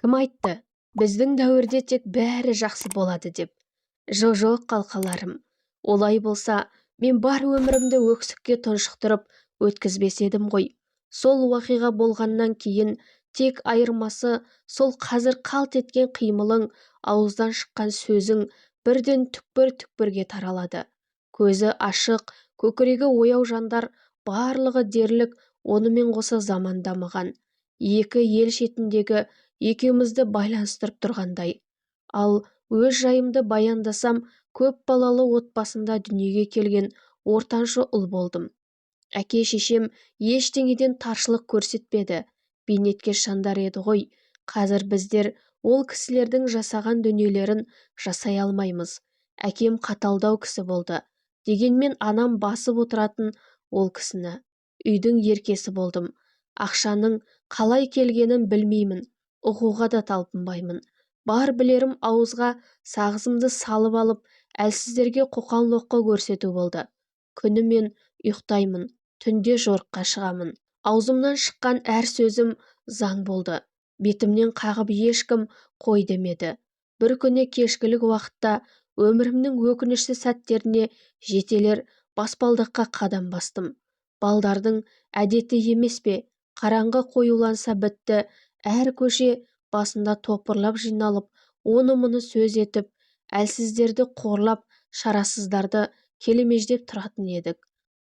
Кім айтты, біздің дәуірде тек бәрі жақсы болады деп? Жо-жоқ, қалқаларым. Олай болса, мен бар өмірімді өксікке тұншықтырып өткізбес едім ғой. Сол уақиға болғаннан кейін тек айырмасы сол қазір қалт еткен қимылың, ауыздан шыққан сөзің бірден түкпір-түкпірге таралады. Көзі ашық, көкірегі ояу жандар барлығы дерлік онымен қоса заман дамыған. Екі ел шетіндегі екеумізді байланыстырып тұрғандай. Ал өз жайымды баяндасам, көп балалы отбасында дүниеге келген ортаншы ұл болдым. Әке-шешем ештеңеден таршылық көрсетпеді. Бейнеткеш жандар еді ғой. Қазір біздер ол кісілердің жасаған дүниелерін жасай алмаймыз. Әкем қаталдау кісі болды. Дегенмен анам басып отыратын ол кісіні. Үйдің еркесі болдым. Ақшаның қалай келгенін білмеймін. Ұғуға да талпынбаймын. Бар білерім ауызға сағызымды салып алып, әлсіздерге қоқан-лоққы көрсету болды. Күнімен ұйықтаймын, түнде жорыққа шығамын. Аузымнан шыққан әр сөзім заң болды. Бетімнен қағып ешкім қой демеді. Бір күні кешкілік уақытта өмірімнің өкінішті сәттеріне жетелер баспалдаққа қадам бастым. Балдардың әдеті емес пе, қараңғы қоюланса бітті, әр көше басында топырлап жиналып, оны-мұны сөз етіп, әлсіздерді қорлап, шарасыздарды келемеждеп тұратын едік.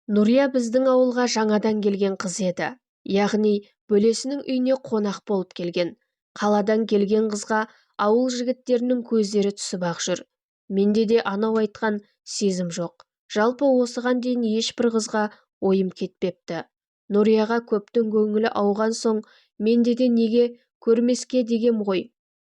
Нұрия біздің ауылға жаңадан келген қыз еді. Яғни бөлесінің үйіне қонақ болып келген. Қаладан келген қызға ауыл жігіттерінің көздері түсіп-ақ жүр. Менде де анау айтқан сезім жоқ. Жалпы осыған дейін ешбір қызға ойым кетпепті. Нұрияға көптің көңілі ауған соң менде де неге көрмеске дегем ғой.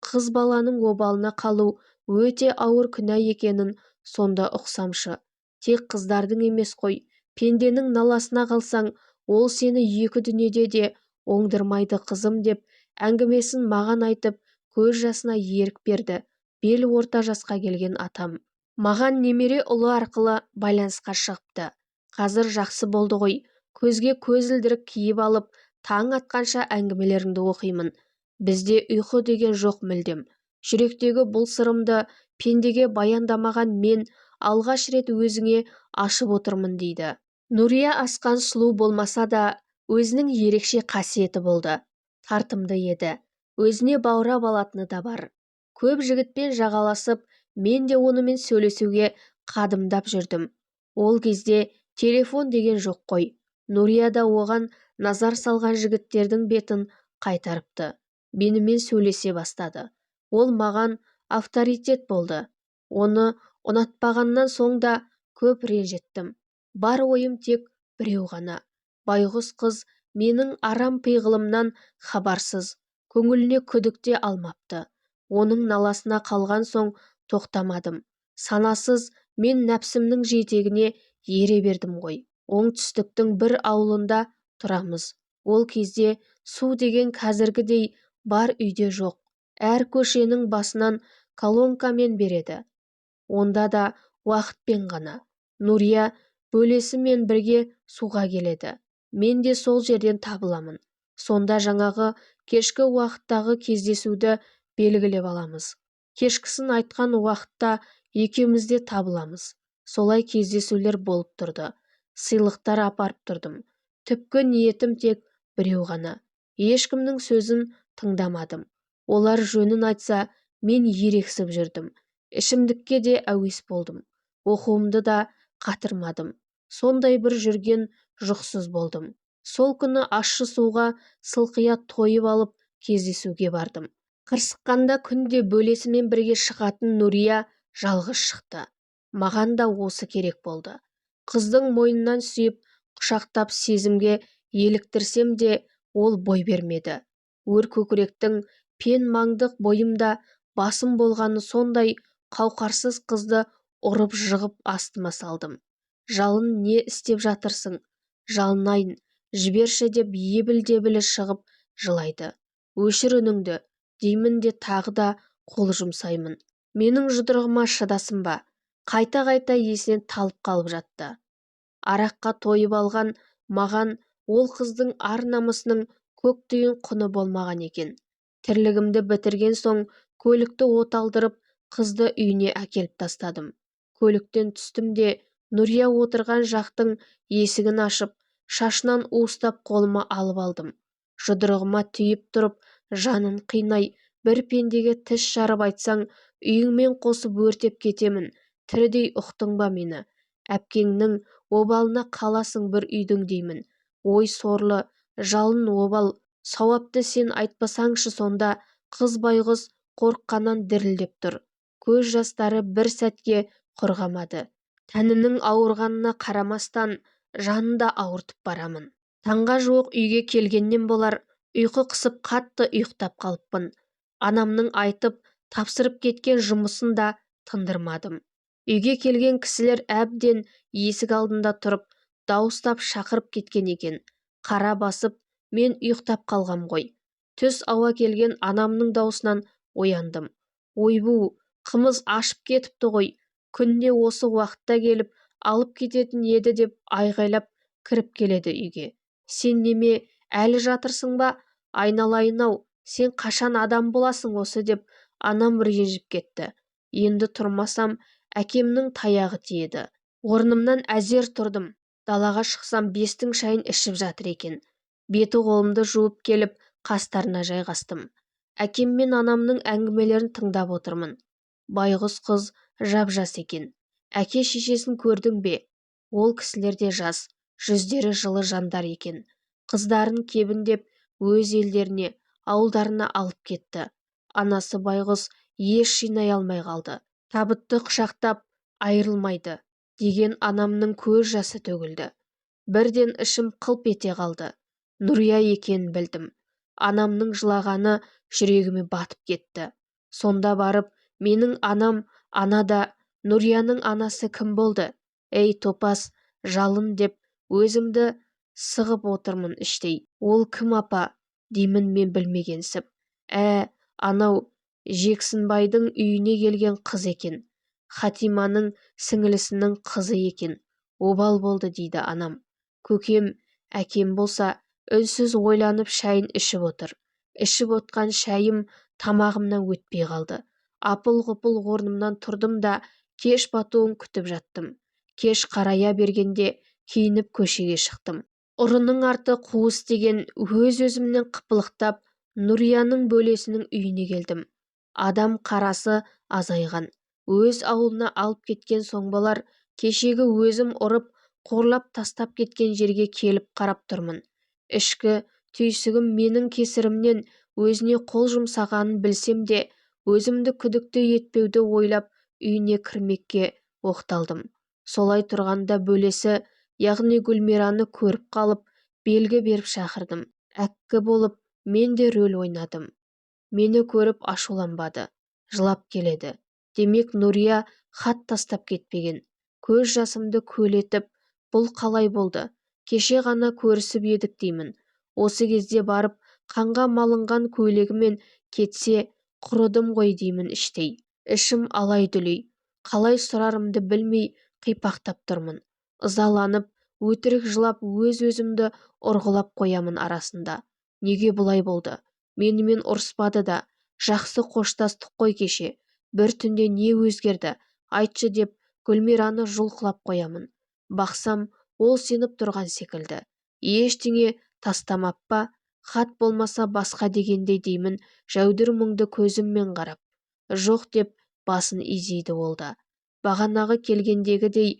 Қыз баланың обалына қалу өте ауыр күнә екенін сонда ұқсамшы. Тек қыздардың емес қой, пенденің наласына қалсаң, ол сені екі дүниеде де оңдырмайды қызым деп әңгімесін маған айтып, көз жасына ерік берді бел орта жасқа келген атам. Маған немере ұлы арқылы байланысқа шығыпты. Қазір жақсы болды ғой, көзге көзілдірік киіп алып, таң атқанша әңгімелеріңді оқимын. Бізде ұйқы деген жоқ мүлдем. Жүректегі бұл сырымды пендеге баяндамаған мен алғаш рет өзіңе ашып отырмын дейді. Нұрия асқан сұлу болмаса да, өзінің ерекше қасиеті болды. Тартымды еді. Өзіне баурап алатыны да бар. Көп жігітпен жағаласып, мен де онымен сөйлесуге қадымдап жүрдім. Ол кезде телефон деген жоқ қой. Нұрия да оған назар салған жігіттердің бетін қайтарыпты. Менімен сөйлесе бастады. Ол маған авторитет болды. Оны ұнатпағаннан соң да көп ренжіттім. Бар ойым тек біреу ғана. Байғұс қыз менің арам пиғылымнан хабарсыз, көңіліне күдік те алмапты. Оның наласына қалған соң тоқтамадым. Санасыз мен нәпсімнің жетегіне ере бердім ғой. Оңтүстіктің бір ауылында тұрамыз. Ол кезде су деген қазіргідей бар үйде жоқ. Әр көшенің басынан колонкамен береді. Онда да уақытпен ғана. Нұрия бөлесімен бірге суға келеді. Мен де сол жерден табыламын. Сонда жаңағы кешкі уақыттағы кездесуді белгілеп аламыз. Кешкісін айтқан уақытта екеуміз де табыламыз. Солай кездесулер болып тұрды. Сыйлықтар апарып тұрдым. Түпкі ниетім тек біреу ғана. Ешкімнің сөзін тыңдамадым. Олар жөнін айтса, мен ерегісіп жүрдім. Ішімдікке де әуес болдым. Оқуымды да қатырмадым. Сондай бір жүрген жұқсыз болдым. Сол күні ащы суға сылқия тойып алып кездесуге бардым. Қырсыққанда күнде бөлесімен бірге шығатын Нұрия жалғыз шықты. Маған да осы керек болды. Қыздың мойнынан сүйіп, құшақтап сезімге еліктірсем де, ол бой бермеді. Өр көкіректің пен маңдық бойымда басым болғаны сондай қауқарсыз қызды ұрып жығып астыма салдым. Жалын не істеп жатырсың? Жалынайын, жіберші деп ебіл-дебілі шығып жылайды. Өшір үніңді, деймін де тағы да қол жұмсаймын. Менің жұдырығыма шыдасын ба? Қайта-қайта есінен талып қалып жатты. Араққа тойып алған маған ол қыздың ар-намысының көк тиын құны болмаған екен. Тірлігімді бітірген соң көлікті оталдырып, қызды үйіне әкеліп тастадым. Көліктен түстім де, Нұрия отырған жақтың есігін ашып, шашынан уыстап қолыма алып алдым. Жұдырығыма түйіп тұрып, жанын қинай, бір пендеге тіс жарып айтсаң, үйіңмен қосып өртеп кетемін, тірідей ұқтың ба мені? Әпкеңнің обалына қаласың бір үйдің деймін. Ой сорлы, жалын обал, сауапты сен айтпасаңшы сонда. Қыз байғұс қорыққаннан дірілдеп тұр. Көз жастары бір сәтке құрғамады. Тәнінің ауырғанына қарамастан, жанын да ауыртып барамын. Таңға жуық үйге келгеннен болар, ұйқы қысып қатты ұйықтап қалыппын. Анамның айтып, тапсырып кеткен жұмысын да тындырмадым. Үйге келген кісілер әбден есік алдында тұрып, дауыстап шақырып кеткен екен. Қара басып, мен ұйықтап қалғам ғой. Түс ауа келген анамның даусынан ояндым. Ойбу, қымыз ашып кетіпті ғой, күнде осы уақытта келіп алып кететін еді деп айғайлап кіріп келеді үйге. Сен неме, әлі жатырсың ба? Айналайын-ау, сен қашан адам боласың осы деп анам ренжіп кетті. Енді тұрмасам, әкемнің таяғы тиеді. Орнымнан әзер тұрдым. Далаға шықсам, бестің шайын ішіп жатыр екен. Беті қолымды жуып келіп, қастарына жайғастым. Әкем мен анамның әңгімелерін тыңдап отырмын. Байғұс қыз жап-жас екен. Әке шешесін көрдің бе? Ол кісілер де жас, жүздері жылы жандар екен. Қыздарын кебіндеп өз елдеріне, ауылдарына алып кетті. Анасы байғұс ес жинай алмай қалды. Табытты құшақтап айырылмайды деген анамның көз жасы төгілді. Бірден ішім қылп ете қалды. Нұрия екенін білдім. Анамның жылағаны жүрегіме батып кетті. Сонда барып, менің анам ана да, Нұрияның анасы кім болды? Ей, топас, жалын деп өзімді сығып отырмын іштей. Ол кім апа? Деймін мен білмегенсіп. Ә, анау Жексінбайдың үйіне келген қыз екен. Хатиманың сіңілісінің қызы екен. Обал болды дейді анам. Көкем, әкем болса, үнсіз ойланып шайын ішіп отыр. Ішіп отқан шайым тамағымнан өтпей қалды. Апыл-ғұпыл орнымнан тұрдым да, кеш батуын күтіп жаттым. Кеш қарая бергенде киініп көшеге шықтым. Ұрының арты қуыс деген өз-өзімнен қыпылықтап, Нұрияның бөлесінің үйіне келдім. Адам қарасы азайған. Өз ауылына алып кеткен соң болар, кешегі өзім ұрып, қорлап тастап кеткен жерге келіп қарап тұрмын. Ішкі түйсігім менің кесірімнен өзіне қол жұмсағанын білсем де, өзімді күдікті етпеуді ойлап үйіне кірмекке оқталдым. Солай тұрғанда бөлесі, яғни Гүлмираны көріп қалып, белгі беріп шақырдым. Әккі болып мен де рөл ойнадым. Мені көріп ашуланбады. Жылап келеді. Демек, Нұрия хат тастап кетпеген. Көз жасымды көл етіп, бұл қалай болды? Кеше ғана көрісіп едік деймін. Осы кезде барып, қанға малынған көйлегімен кетсе, құрыдым ғой деймін іштей. Ішім алай-дүлей. Қалай сұрарымды білмей қипақтап тұрмын. Ызаланып, өтірік жылап өз-өзімді ұрғылап қоямын арасында. Неге бұлай болды? Менімен ұрыспады да, жақсы қоштастық қой кеше. Бір түнде не өзгерді? Айтшы деп Гүлмираны жұлқылап қоямын. Бақсам, ол сеніп тұрған секілді. Ештеңе тастамап па? Хат болмаса басқа дегендей деймін жәудір мұңды көзіммен қарап. Жоқ деп басын изейді ол да. Бағанағы келгендегідей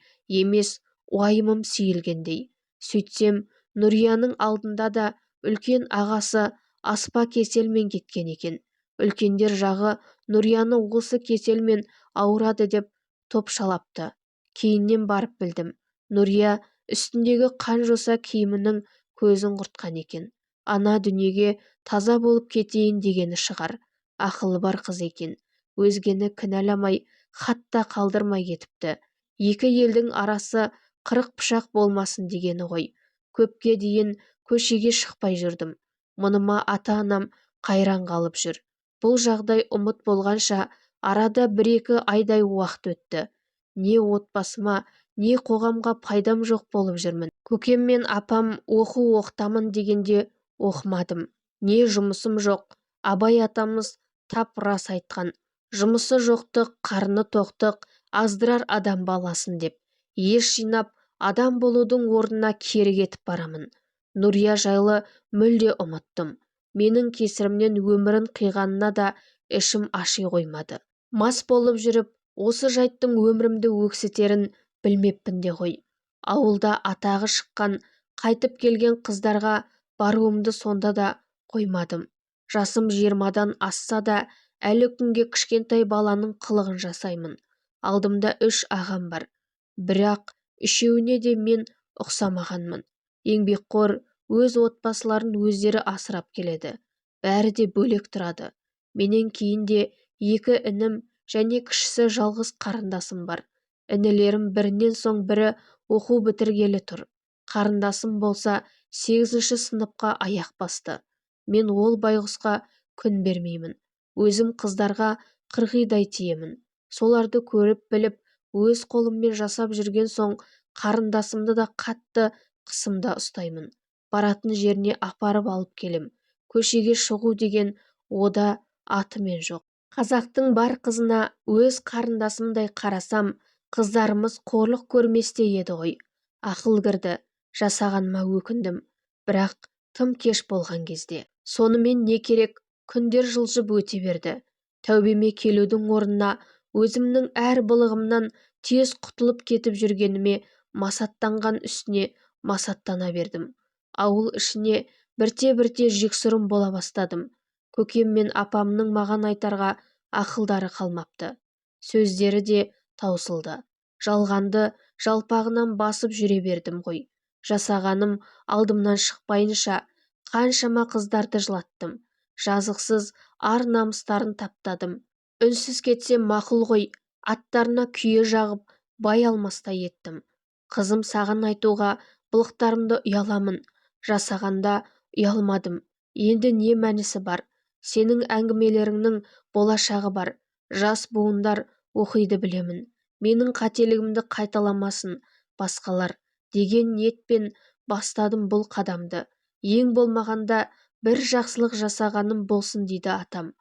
емес, уайымым сейілгендей. Сөйтсем, Нұрияның алдында да үлкен ағасы аспа кеселмен кеткен екен. Үлкендер жағы Нұрияны осы кеселмен ауырады деп топшалапты. Кейіннен барып білдім. Нұрия үстіндегі қан-жоса киімінің көзін құртқан екен. Ана дүниеге таза болып кетейін дегені шығар. Ақылы бар қыз екен. Өзгені кінәламай, хат та қалдырмай кетіпті. Екі елдің арасы 40 пышақ болмасын дегені ғой. Көпке дейін көшеге шықпай жүрдім. Мұныма ата-анам қайран қалып жүр. Бұл жағдай ұмыт болғанша арада 1-2 айдай уақыт өтті. Не отбасыма, не қоғамға пайдам жоқ болып жүрмін. Көкем мен апам оқу оқытамын дегенде оқымадым. Не жұмысым жоқ. Абай атамыз тап рас айтқан: жұмысы жоқтық, қарны тоқтық аздырар адам баласын деп. Ес жинап, адам болудың орнына кері кетіп барамын. Нұрия жайлы мүлде ұмыттым. Менің кесірімнен өмірін қиғанына да ішім аши қоймады. Мас болып жүріп, осы жайттың өмірімді өксітерін білмеппін де ғой. Ауылда атағы шыққан, қайтып келген қыздарға баруымды сонда да қоймадым. Жасым 20-дан асса да, әлі күнге кішкентай баланың қылығын жасаймын. Алдымда үш ағам бар. Бірақ үшеуіне де мен ұқсамағанмын. Еңбекқор, өз отбасыларын өздері асырап келеді. Бәрі де бөлек тұрады. Менен кейін де екі інім және кішісі жалғыз қарындасым бар. Інілерім бірінен соң бірі оқу бітіргелі тұр. Қарындасым болса 8-ші сыныпқа аяқ басты. Мен ол байғұсқа күн бермеймін. Өзім қыздарға қырғидай тиемін. Соларды көріп біліп, өз қолыммен жасап жүрген соң қарындасымды да қатты қысымда ұстаймын. Баратын жеріне апарып алып келем. Көшеге шығу деген ода атымен жоқ. Қазақтың бар қызына өз қарындасымдай қарасам, қыздарымыз қорлық көрмес те еді ғой. Ақыл кірді, жасағаныма өкіндім. Бірақ тым кеш болған кезде. Сонымен не керек, күндер жылжып өте берді. Тәубеме келудің орнына өзімнің әр былығымнан тез құтылып кетіп жүргеніме масаттанған үстіне масаттана бердім. Ауыл ішіне бірте-бірте жексұрын бола бастадым. Көкем мен апамның маған айтарға ақылдары қалмапты. Сөздері де таусылды. Жалғанды жалпағынан басып жүре бердім ғой. Жасағаным алдымнан шықпайынша қаншама қыздарды жылаттым. Жазықсыз ар-намыстарын таптадым. Үнсіз кетсем мақұл ғой, аттарына күйе жағып бай алмастай еттім. Қызым, саған айтуға былықтарымды ұяламын. Жасағанда ұялмадым. Енді не мәнісі бар? Сенің әңгімелеріңнің болашағы бар. Жас буындар оқиды білемін. Менің қателігімді қайталамасын басқалар деген ниетпен бастадым бұл қадамды. Ең болмағанда бір жақсылық жасағаным болсын дейді атам.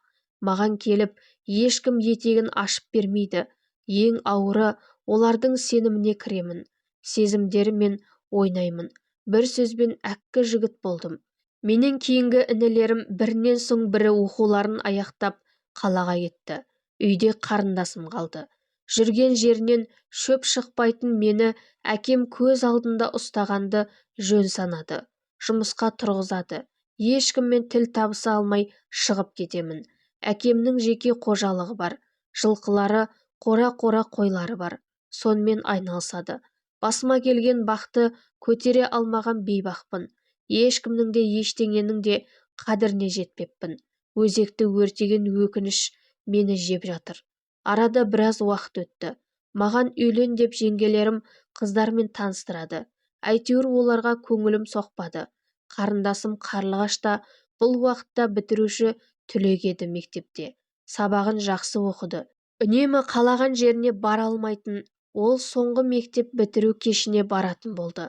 Маған келіп ешкім етегін ашып бермейді. Ең ауыры олардың сеніміне кіремін. Сезімдерімен ойнаймын. Бір сөзбен әккі жігіт болдым. Менен кейінгі інілерім бірінен соң бірі оқуларын аяқтап қалаға кетті. Үйде қарындасым қалды. Жүрген жерінен шөп шықпайтын мені әкем көз алдында ұстағанды жөн санады. Жұмысқа тұрғызады. Ешкіммен тіл табыса алмай шығып кетемін. Әкемнің жеке қожалығы бар. Жылқылары, қора-қора қойлары бар. Сонымен айналысады. Басыма келген бақты көтере алмаған бейбақпын. Ешкімнің де ештеңенің де қадіріне жетпеппін. Өзекті өртеген өкініш мені жеп жатыр. Арада біраз уақыт өтті. Маған үйлен деп жеңгелерім қыздармен таныстырады. Әйтеуір оларға көңілім соқпады. Қарындасым Қарлығаш та бұл уақытта бітіруші түлек еді мектепте. Сабағын жақсы оқыды. Үнемі қалаған жеріне бара алмайтын ол соңғы мектеп бітіру кешіне баратын болды.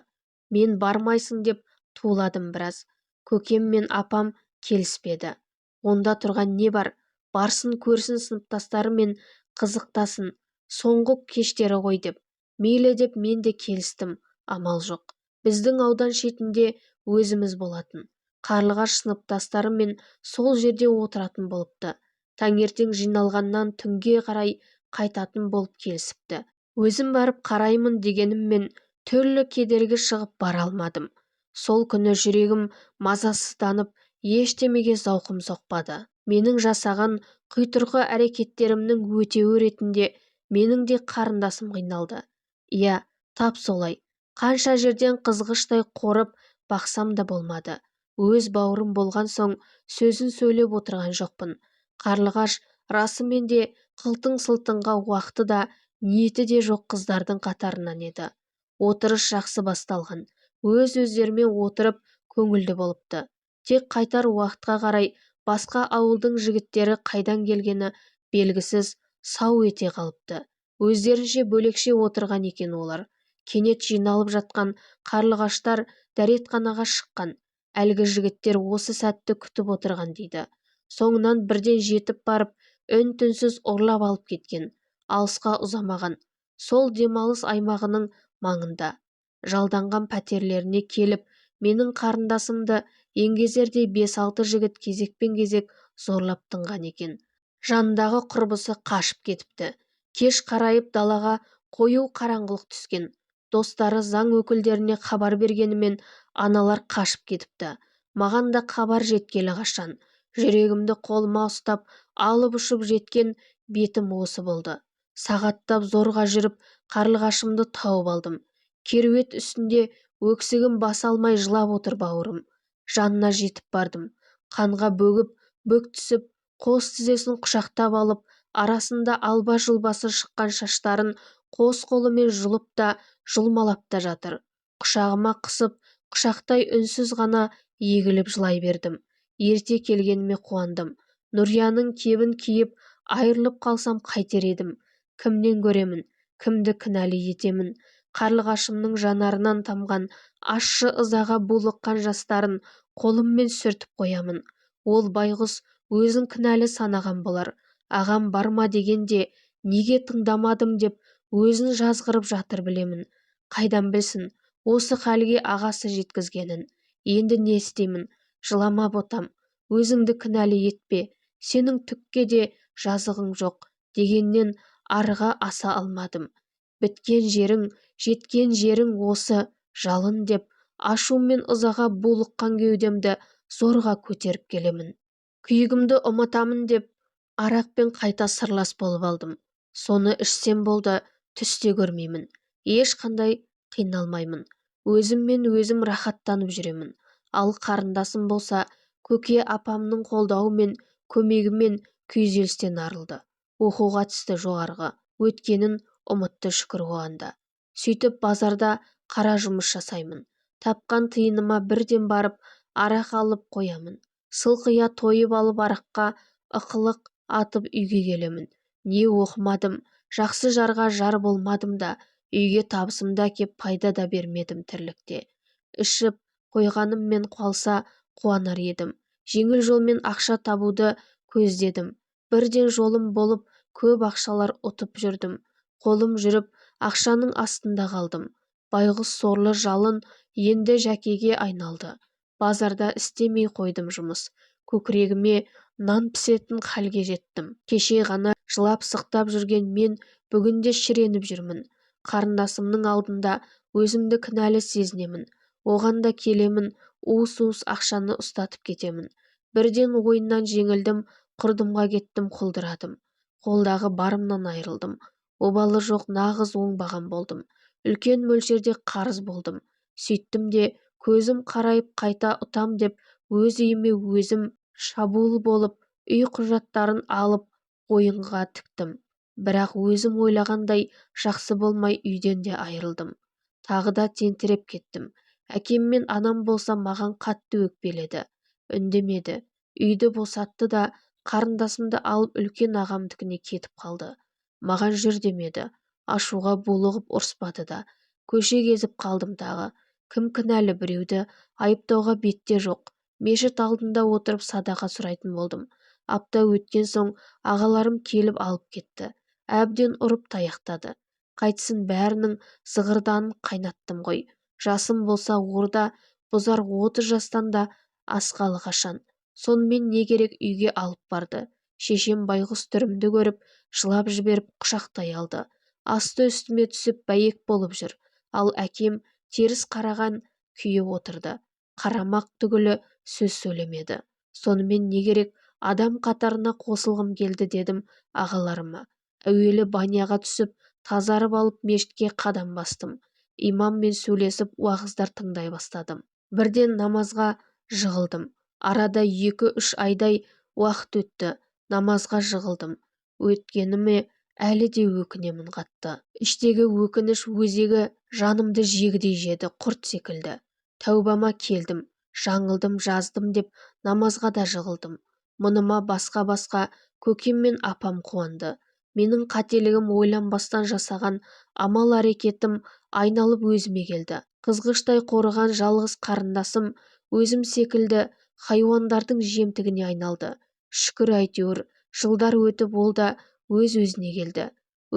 Мен бармайсың деп туладым біраз. Көкем мен апам келіспеді. Онда тұрған не бар? Барсын көрсін сыныптастарымен қызықтасын. Соңғы кештері ғой деп. Мейлі деп мен де келістім. Амал жоқ. Біздің аудан шетінде өзіміз болатын. Қарлығаш сыныптастарымен сол жерде отыратын болыпты. Таңертең жиналғаннан түнге қарай қайтатын болып келісіпті. Өзім барып қараймын дегеніммен түрлі кедергі шығып бара алмадым. Сол күні жүрегім мазасызданып, ештемеге зауқым соқпады. Менің жасаған құйтырқы әрекеттерімнің өтеуі ретінде менің де қарындасым қиналды. Иә, тап солай. Қанша жерден қызғыштай қорып бақсам да болмады. Өз бауырым болған соң сөзін сөйлеп отырған жоқпын. Қарлығаш расымен де қылтың-сылтыңға уақыты да ниеті де жоқ қыздардың қатарынан еді. Отырыс жақсы басталған. Өз-өздерімен отырып көңілді болыпты. Тек қайтар уақытқа қарай басқа ауылдың жігіттері қайдан келгені белгісіз сау ете қалыпты. Өздерінше бөлекше отырған екен олар. Кенет жиналып жатқан қарлығаштар дәретханаға шыққан. Әлгі жігіттер осы сәтті күтіп отырған дейді. Соңынан бірден жетіп барып, үн-түнсіз ұрлап алып кеткен. Алысқа ұзамаған. Сол демалыс аймағының маңында. Жалданған пәтерлеріне келіп, менің қарындасымды еңгезердей 5-6 жігіт кезекпен-кезек зорлап тынған екен. Жанындағы құрбысы қашып кетіпті. Кеш қарайып далаға қою қараңғылық түскен. Достары заң өкілдеріне хабар бергенімен аналар қашып кетіпті. Маған да хабар жеткелі қашан. Жүрегімді қолыма ұстап, алып ұшып жеткен бетім осы болды. Сағаттап зорға жүріп, қарлығашымды тауып алдым. Керует үстінде өксігін баса алмай жылап отыр бауырым. Жанына жетіп бардым. Қанға бөгіп, бүк түсіп, қос тізесін құшақтап алып, арасында алба-жұлбасы шыққан шаштарын қос қолымен жұлып та, жұлмалап та жатыр. Құшағыма қысып, құшақтай үнсіз ғана егіліп жылай бердім. Ерте келгеніме қуандым. Нұрияның кебін киіп, айырылып қалсам қайтер едім. Кімнен көремін, кімді кінәлі етемін? Қарлығашымның жанарынан тамған ащы ызаға булыққан жастарын қолыммен сүртіп қоямын. Ол байғұс өзін кінәлі санаған болар. Ағам барма дегенде неге тыңдамадым деп өзін жазғырып жатыр білемін. Қайдан білсін, осы халге ағасы жеткізгенін. Енді не істеймін? Жылама ботам, өзіңді кінәлі етпе. Сенің түкке де жазығың жоқ дегеннен арыға аса алмадым. Біткен жерің, жеткен жерің осы жалын деп, ашумен ызаға булыққан кеудемді зорға көтеріп келемін. Күйігімді ұмытамын деп, арақпен қайта сырлас болып алдым. Соны ішсем болды, түсте көрмеймін. Ешқандай қиналмаймын. Өзіммен өзім рахаттанып жүремін. Ал қарындасым болса, көке апамның қолдауымен, көмегімен күйзелістен арылды. Оқуға түсті жоғарғы. Өткенін ұмытты шүкір оған да. Сөйтіп базарда қара жұмыс жасаймын. Тапқан тиыныма бірден барып, арақ алып қоямын. Сылқия тойып алып араққа ықылық атып үйге келемін. Не оқымадым, жақсы жарға жар болмадым да, үйге табысымды әкеп пайда да бермедім тірлікте. Ішіп қойғаныммен қалса қуанар едім. Жеңіл жолмен ақша табуды көздедім. Бірден жолым болып, көп ақшалар ұтып жүрдім. Қолым жүріп, ақшаның астында қалдым. Байғұс сорлы жалын енді жәкеге айналды. Базарда істемей қойдым жұмыс. Көкірегіме нан пісетін халге жеттім. Кеше ғана жылап-сықтап жүрген мен бүгінде шіреніп жүрмін. Қарындасымның алдында өзімді кінәлі сезінемін. Оған да келемін, уыс-уыс ақшаны ұстатып кетемін. Бірден ойыннан жеңілдім, құрдымға кеттім, құлдырадым. Қолдағы барымнан айырылдым. Обалы жоқ нағыз оңбаған болдым. Үлкен мөлшерде қарыз болдым. Сөйттім де көзім қарайып қайта ұтам деп өз үйіме өзім шабуыл болып, үй құжаттарын алып ойынға тіктім. Бірақ өзім ойлағандай жақсы болмай үйден де айырылдым. Тағы да тентіреп кеттім. Әкем мен анам болса маған қатты өкпеледі. Үндемеді. Үйді босатты да қарындасымды алып үлкен ағамдікіне кетіп қалды. Маған жүр демеді. Ашуға булығып ұрыспады да. Көше кезіп қалдым тағы. Кім кінәлі біреуді айыптауға бетте жоқ. Мешіт алдында отырып садақа сұрайтын болдым. Апта өткен соң ағаларым келіп алып кетті. Әбден ұрып таяқтады. Қайтсын бәрінің зығырданын қайнаттым ғой. Жасым болса орда бұзар 30 жастан да асқалы қашан. Сонымен не керек үйге алып барды. Шешем байғұс түрімді көріп, жылап жіберіп құшақтай алды. Асты үстіме түсіп бәйек болып жүр. Ал әкем теріс қараған күйі отырды. Қарамақ түгілі сөз сөйлемеді. Сонымен не керек, адам қатарына қосылғым келді дедім ағаларыма. Әуелі баняға түсіп, тазарып алып мешітке қадам бастым. Имаммен сөйлесіп уағыздар тыңдай бастадым. Бірден намазға жығылдым. Арада 2-3 айдай уақыт өтті. Намазға жығылдым. Өткеніме әлі де өкінемін қатты. Іштегі өкініш өзегі жанымды жегідей жеді, құрт секілді. Тәубама келдім, жаңылдым, жаздым деп намазға да жығылдым. Мұныма басқа-басқа көкем мен апам қуанды. Менің қателігім ойланбастан жасаған амал әрекетім айналып өзіме келді. Қызғыштай қорыған жалғыз қарындасым өзім секілді хайуандардың жемтігіне айналды. Шүкір, әйтеуір, жылдар өтіп ол да өз-өзіне келді.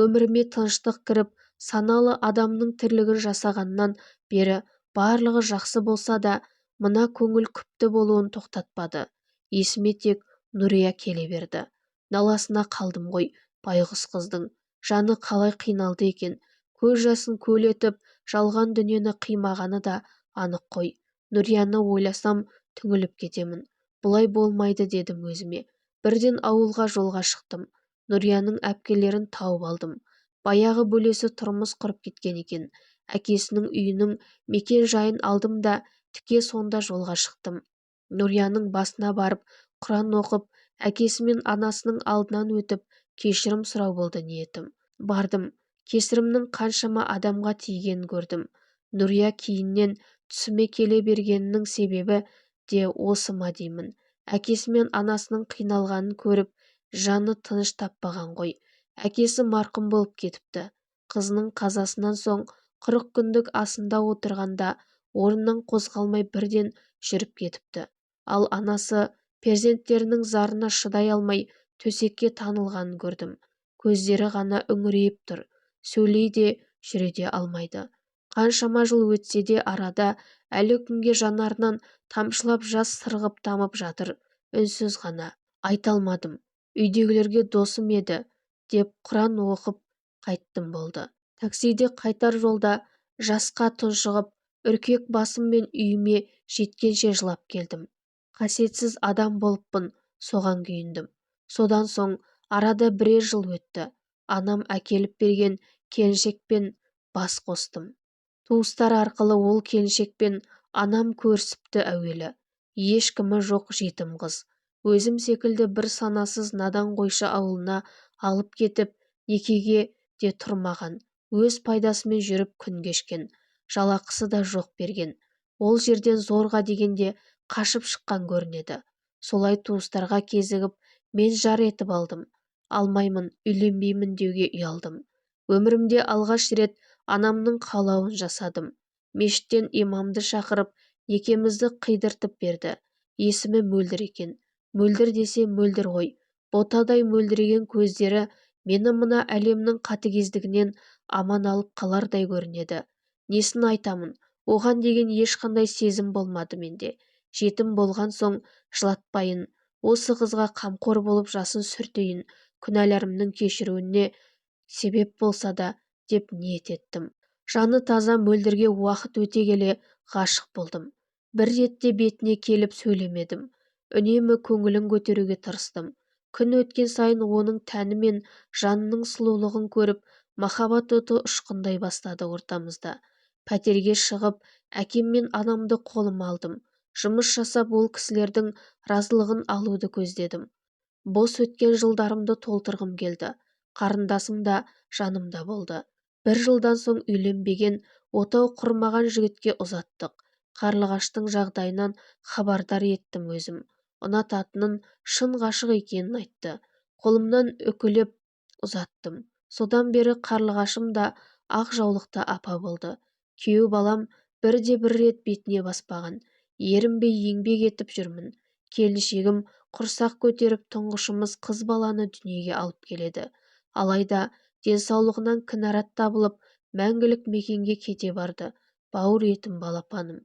Өміріме тыныштық кіріп, саналы адамның тірлігін жасағаннан бері барлығы жақсы болса да, мына көңіл күпті болуын тоқтатпады. Есіме тек Нұрия келе берді. Наласына қалдым ғой байғұс қыздың. Жаны қалай қиналды екен? Көз жасын көл етіп, жалған дүниені қимағаны да анық қой. Нұрияны ойласам, түңіліп кетемін. Бұлай болмайды дедім өзіме. Бірден ауылға жолға шықтым. Нұрияның әпкелерін тауып алдым. Баяғы бөлесі тұрмыс құрып кеткен екен. Әкесінің үйінің мекен-жайын алдым да, тіке сонда жолға шықтым. Нұрияның басына барып, құран оқып, әкесі мен анасының алдынан өтіп, кешірім сұрау болды ниетім. Бардым. Кесірімнің қаншама адамға тигенін көрдім. Нұрия кейіннен түсіме келе бергенінің себебі де осы ма деймін. Әкесі мен анасының қиналғанын көріп, жаны тыныш таппаған ғой. Әкесі марқұм болып кетіпті. Қызының қазасынан соң 40 күндік асында отырғанда орнынан қозғалмай бірден жүріп кетіпті. Ал анасы перзенттерінің зарына шыдай алмай төсекке танылғанын көрдім. Көздері ғана үңірейіп тұр. Сөйлей де, жүре де алмайды. Қаншама жыл өтсе де арада әлі күнге жанарынан тамшылап жас сырғып тамып жатыр. Үнсіз ғана. Айта алмадым. Үйдегілерге досым еді деп құран оқып қайттым болды. Таксиде қайтар жолда жасқа тұншығып, үркек басыммен үйіме жеткенше жылап келдім. Қасиетсіз адам болыппын, соған күйіндім. Содан соң арада бірер жыл өтті. Анам әкеліп берген келіншекпен бас қостым. Туыстар арқылы ол келіншекпен анам көрісіпті әуелі. Ешкімі жоқ жетім қыз. Өзім секілді бір санасыз надан қойшы ауылына алып кетіп, некеге де тұрмаған, өз пайдасымен жүріп күн кешкен. Жалақысы да жоқ берген. Ол жерден зорға дегенде қашып шыққан көрінеді. Солай туыстарға кезігіп, мен жар етіп алдым. Алмаймын, үйленбеймін деуге ұялдым. Өмірімде алғаш рет анамның қалауын жасадым. Мешіттен имамды шақырып, некемізді қидыртып берді. Есімі Мөлдір екен. Мөлдір десе мөлдір ғой. Ботадай мөлдіреген көздері мені мына әлемнің қатыгездігінен аман алып қалардай көрінеді. Несін айтамын, оған деген ешқандай сезім болмады менде. Жетім болған соң жылатпайын, осы қызға қамқор болып жасын сүртейін, күнәларымның кешіруіне себеп болса да деп ниет еттім. Жаны таза Мөлдірге уақыт өте келе ғашық болдым. Бір ретте бетіне келіп сөйлемедім. Үнемі көңілін көтеруге тырыстым. Күн өткен сайын оның тәні мен жанының сұлулығын көріп, махаббат оты ұшқындай бастады ортамызда. Пәтерге шығып, әкем мен анамды қолыма алдым. Жұмыс жасап, ол кісілердің разылығын алуды көздедім. Бос өткен жылдарымды толтырғым келді. Қарындасым да жанымда болды. Бір жылдан соң үйленбеген, отау құрмаған жігітке ұзаттық. Қарлығаштың жағдайынан хабардар еттім өзім. Ұнататынын, шын ғашық екенін айтты. Қолымнан үкілеп ұзаттым. Содан бері қарлығашым да ақ жаулықты апа болды. Күйеу балам бірде-бір рет бетіне баспаған. Ерінбей еңбек етіп жүрмін. Келіншегім құрсақ көтеріп, тұңғышымыз қыз баланы дүниеге алып келеді. Алайда денсаулығынан кінәрат табылып, мәңгілік мекенге кете барды. Бауыр етім балапаным.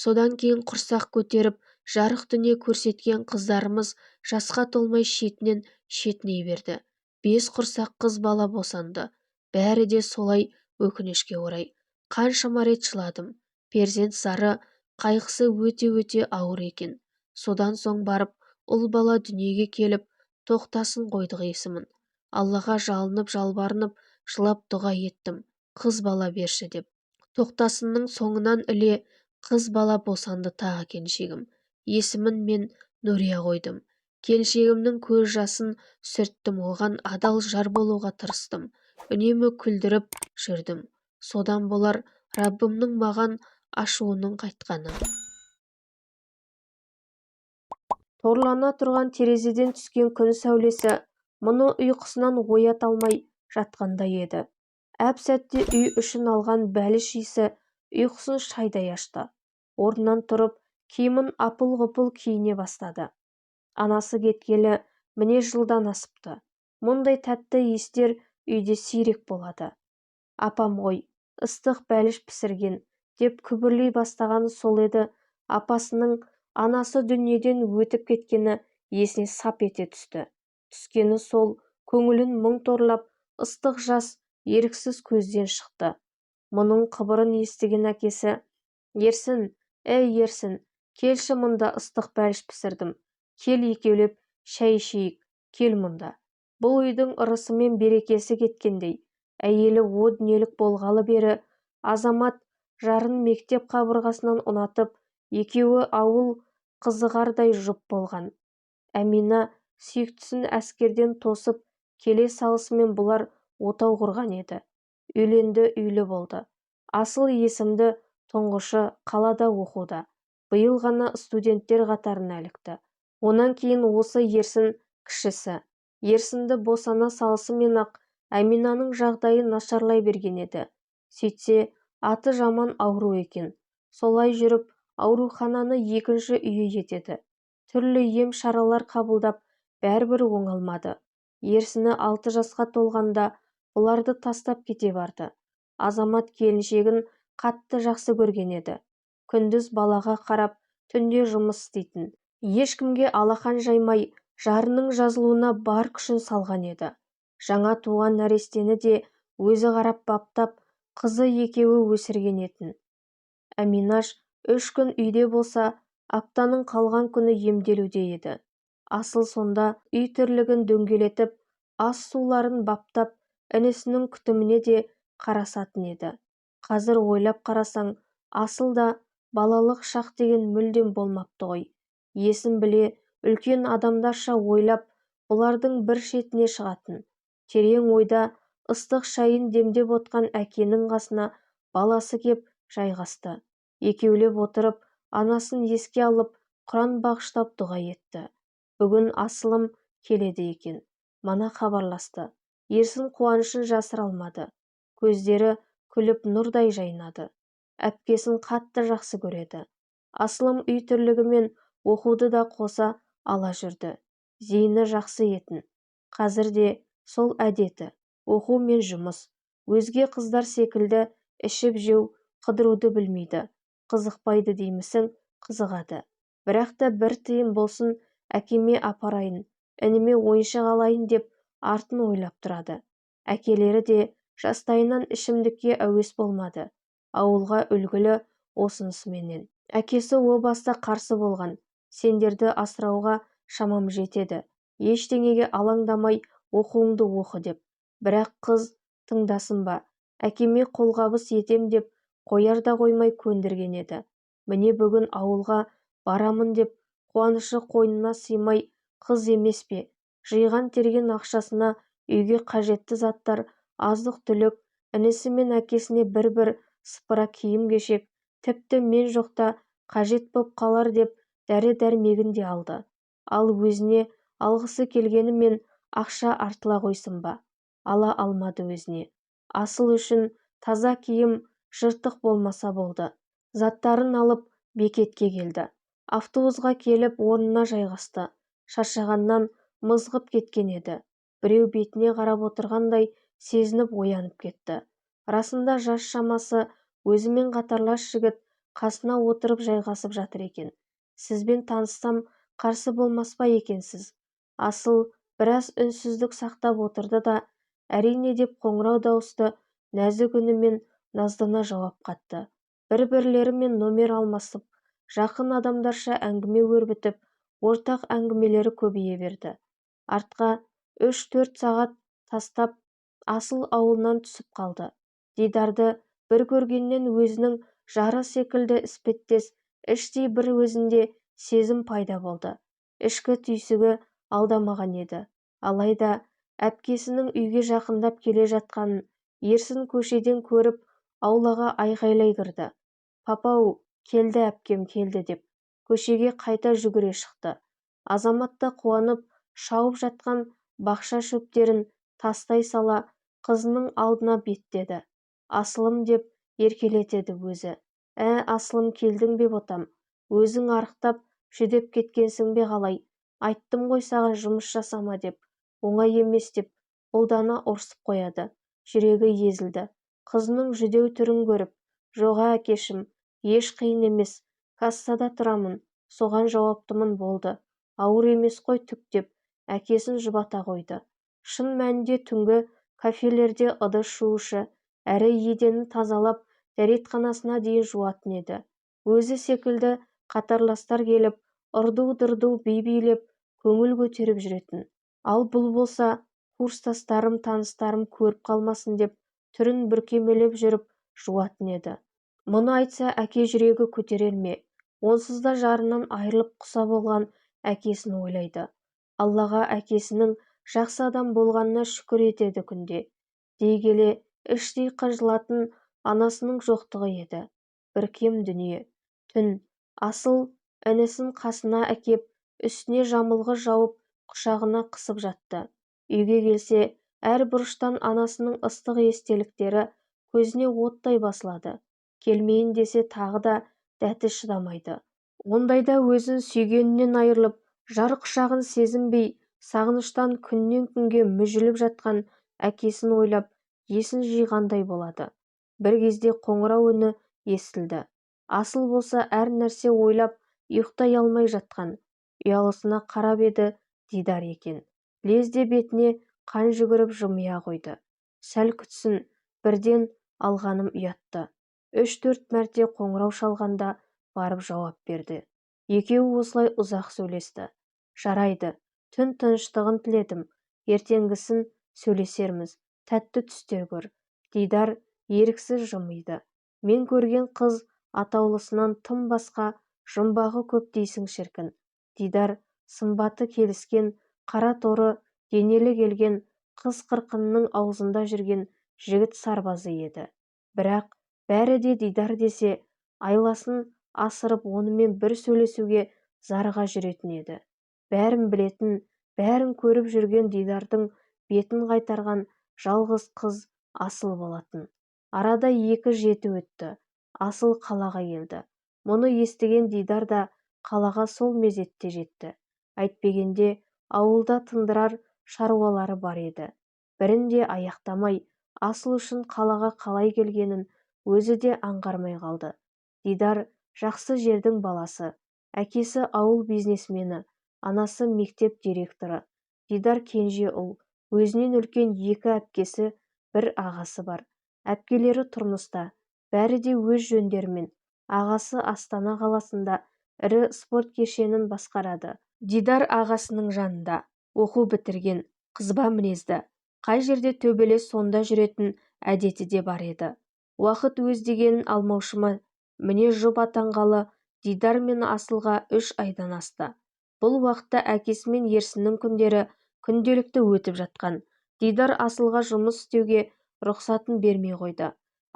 Содан кейін құрсақ көтеріп, жарық дүние көрсеткен қыздарымыз жасқа толмай шетінен шетіней берді. 5 құрсақ қыз бала босанды. Бәрі де солай, өкінішке орай. Қаншама рет жыладым. Перзент зары, қайғысы өте-өте ауыр екен. Содан соң барып, ұл бала дүниеге келіп, Тоқтасын қойдық есімін. Аллаға жалынып, жалбарынып, жылап дұға еттім. Қыз бала берші деп. Тоқтасынның соңынан іле қыз бала босанды тағы келіншегім. Есімін мен Нұрия қойдым. Келіншегімнің көз жасын сүрттім, оған адал жар болуға тырыстым. Үнемі күлдіріп жүрдім. Содан болар Раббымның маған ашуының қайтқаны. Торлана тұрған терезеден түскен күн сәулесі мұны ұйқысынан оята алмай жатқандай еді. Әп-сәтте үй ішін алған бәліш иісі ұйқысын шайдай ашты. Орнынан тұрып, киімін апыл-ғұпыл киіне бастады. Анасы кеткелі міне жылдан асыпты. Мұндай тәтті иістер үйде сирек болады. Апам ғой, ыстық бәліш пісірген, деп күбірлей бастағаны сол еді, апасының анасы дүниеден өтіп кеткені есіне сап ете түсті. Түскені сол, көңілін мұң торлап, ыстық жас еріксіз көзден шықты. Мұның қыбырын естіген әкесі: "Ерсін, әй, Ерсін, келші мұнда, ыстық бәліш пісірдім. Кел, екеулеп шай ішейік, кел мұнда." Бұл үйдің ырысы мен берекесі кеткендей. Әйелі о дүниелік болғалы бері Азамат жарын мектеп қабырғасынан ұнатып, екеуі ауыл қызығардай жұп болған. Әмина сүйіктісін әскерден тосып келе салысымен бұлар отау құрған еді. Үйленді, үйлі болды. Асыл есімді тұңғышы қалада оқуда. Биыл ғана студенттер қатарына ілікті. Онан кейін осы Ерсін кішісі. Ерсінді босана салысымен-ақ Әминаның жағдайы нашарлай берген еді. Сөйтсе, аты жаман ауру екен. Солай жүріп, аурухананы екінші үйі етеді. Түрлі ем шаралар қабылдап, бәрібір оңалмады. Ерсіні 6 жасқа толғанда бұларды тастап кете барды. Азамат келіншегін қатты жақсы көрген еді. Күндіз балаға қарап, түнде жұмыс істейтін. Ешкімге алақан жаймай, жарының жазылуына бар күшін салған еді. Жаңа туған нәрестені де өзі қарап баптап, қызы екеуі өсірген етін. Әминаш 3 күн үйде болса, аптаның қалған күні емделуде еді. Асыл сонда үй тірлігін дөңгелетіп, ас-суларын баптап, інісінің күтіміне де қарасатын еді. Қазір ойлап қарасаң, Асыл да балалық шақ деген мүлдем болмапты ғой. Есін біле үлкен адамдарша ойлап, бұлардың бір шетіне шығатын. Терең ойда ыстық шайын демдеп отқан әкенің қасына баласы кеп жайғасты. Екеулеп отырып, анасын еске алып, Құран бағыштап дұға етті. Бүгін Асылым келеді екен. Мана хабарласты. Ерсін қуанышын жасыра алмады. Көздері күліп нұрдай жайнады. Әпкесін қатты жақсы көреді. Асылым үй тірлігімен оқуды да қоса ала жүрді. Зейіні жақсы етін. Қазір де сол әдеті, оқу мен жұмыс. Өзге қыздар секілді ішіп жеу, қыдыруды білмейді. Қызықпайды деймісің, қызығады. Бірақ та бір тиын болсын әкеме апарайын, ініме ойыншық алайын деп артын ойлап тұрады. Әкелері де жастайынан ішімдікке әуес болмады. Ауылға үлгілі осынысыменен. Әкесі о баста қарсы болған. Сендерді асырауға шамам жетеді. Ештеңеге алаңдамай оқуыңды оқы деп. Бірақ қыз тыңдасын ба, әкеме қолғабыс етем деп қояр да қоймай көндірген еді. Міне бүгін ауылға барамын деп қуанышы қойнына сыймай, қыз емес пе, жиған терген ақшасына үйге қажетті заттар, азық-түлік, інісі мен әкесіне бір-бір сыпыра киім-кешек, тіпті мен жоқта қажет боп қалар деп дәрі-дәрмегін де алды. Ал өзіне алғысы келгенімен ақша артыла қойсын ба, ала алмады өзіне. Асыл үшін таза киім жыртық болмаса болды. Заттарын алып бекетке келді. Автобусға келіп орнына жайғасты. Шаршағаннан мызғып кеткен еді. Біреу бетіне қарап отырғандай сезініп оянып кетті. Расында жас шамасы өзімен қатарлас жігіт қасына отырып жайғасып жатыр екен. Сізбен таныссам қарсы болмас па екенсіз? Асыл біраз үнсіздік сақтап отырды да, әрине деп қоңырау дауысты нәзік үнімен наздана жауап қатты. Бір-бірлерімен номер алмасып, жақын адамдарша әңгіме өрбітіп, ортақ әңгімелері көбейе берді. Артқа 3-4 сағат тастап, Асыл ауылынан түсіп қалды. Дидарды бір көргеннен өзінің жары секілді іспеттес іштей бір өзінде сезім пайда болды. Ішкі түйсігі алдамаған еді. Алайда әпкесінің үйге жақындап келе жатқанын Ерсін көшеден көріп, аулаға айғайлай кірді. Папау, келді әпкем келді деп көшеге қайта жүгіре шықты. Азамат та қуанып шауып жатқан бақша шөптерін тастай сала қызының алдына беттеді. Асылым деп еркелетеді өзі. Ә, Асылым келдің бе ботам? Өзің арықтап жүдеп кеткенсің бе қалай? Айттым ғой саған жұмыс жасама деп, оңай емес деп Ұлдана ұрсып қояды. Жүрегі езілді. Қызының жүдеу түрін көріп, жоға әкешім, еш қиын емес, кассада тұрамын, соған жауаптымын болды. Ауыр емес қой түк деп, әкесін жұбата қойды. Шын мәнінде түнгі кафелерде ыдыс жуушы, әрі еденін тазалап, дәретханасына дейін жуатын еді. Өзі секілді қатарластар келіп, ырду-дырду би билеп, көңіл көтеріп жүретін. Ал бұл болса, курстастарым, таныстарым көріп қалмасын деп, түрін бүркемелеп жүріп жуатын еді. Мұны айтса, әке жүрегі көтерер ме? Онсыз да жарынан айырылып құса болған әкесін ойлайды. Аллаға әкесінің жақсы адам болғанына шүкір етеді күнде. Дей келе, іштей қынжылатын анасының жоқтығы еді. Бір кем дүние. Түн. Асыл інісін қасына әкеп, үстіне жамылғы жауып, құшағына қысып жатты. Үйге келсе, әр бұрыштан анасының ыстық естеліктері көзіне оттай басылады. Келмейін десе тағы да дәті шыдамайды. Ондайда өзін сүйгенінен айырылып, жар құшағын сезінбей, сағыныштан күннен күнге мүжіліп жатқан әкесін ойлап, есін жиғандай болады. Бір кезде қоңырау үні естілді. Асыл болса әр нәрсе ойлап, ұйықтай алмай жатқан. Ұялысына қарап еді, Дидар екен. Лезде бетіне қан жүгіріп жымия қойды. Сәл күтсін, бірден алғаным ұятты. 3-4 мәрте қоңырау шалғанда барып жауап берді. Екеуі осылай ұзақ сөйлесті. Жарайды, түн тыныштығын тіледім. Ертеңгісін сөйлесерміз. Тәтті түстер көр. Дидар еріксіз жымиды. Мен көрген қыз атаулысынан тым басқа, жұмбағы көп дейсің шіркін. Дидар сымбаты келіскен, қара торы денелі келген қыз қырқынның аузында жүрген жігіт сарбазы еді. Бірақ бәрі де Дидар десе, айласын асырып онымен бір сөйлесуге зарыға жүретін еді. Бәрін білетін, бәрін көріп жүрген Дидардың бетін қайтарған жалғыз қыз Асыл болатын. Арада 2 жеті өтті. Асыл қалаға келді. Мұны естіген Дидар да қалаға сол мезетте жетті. Әйтпегенде ауылда тындырар шаруалары бар еді. Бірін де аяқтамай, Асыл үшін қалаға қалай келгенін өзі де аңғармай қалды. Дидар жақсы жердің баласы. Әкесі ауыл бизнесмені, анасы мектеп директоры. Дидар кенже ұл, өзінен үлкен 2 әпкесі, бір ағасы бар. Әпкелері тұрмыста, бәрі де өз жөндерімен. Ағасы Астана қаласында ірі спорт кешенін басқарады. Дидар ағасының жанында, оқу бітірген, қызба мінезді, қай жерде төбелес сонда жүретін әдеті де бар еді. Уақыт өз дегенін алмаушы ма, міне жұп атанғалы Дидар мен Асылға 3 айдан асты. Бұл уақытта әкесі мен Ерсіннің күндері күнделікті өтіп жатқан. Дидар Асылға жұмыс істеуге рұқсатын бермей қойды.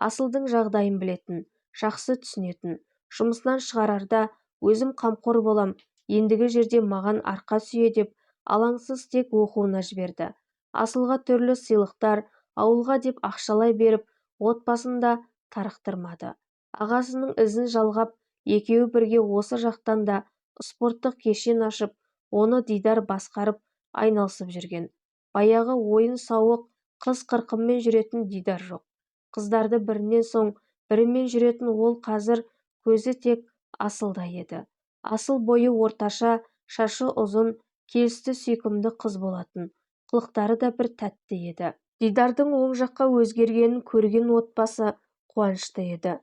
Асылдың жағдайын білетін, жақсы түсінетін. Жұмысынан шығарарда өзім қамқор болам, ендігі жерде маған арқа сүйе деп, алаңсыз тек оқуына жіберді. Асылға түрлі сыйлықтар, ауылға деп ақшалай беріп, отбасын да тарықтырмады. Ағасының ізін жалғап, екеуі бірге осы жақтан да спорттық кешен ашып, оны Дидар басқарып айналысып жүрген. Баяғы ойын-сауық қыз қырқынмен жүретін Дидар жоқ. Қыздарды бірінен соң бірімен жүретін ол қазір көзі тек Асылда еді. Асыл бойы орташа, шашы ұзын, келісті сүйкімді қыз болатын. Қылықтары да бір тәтті еді. Дидардың оң жаққа өзгергенін көрген отбасы қуанышты еді.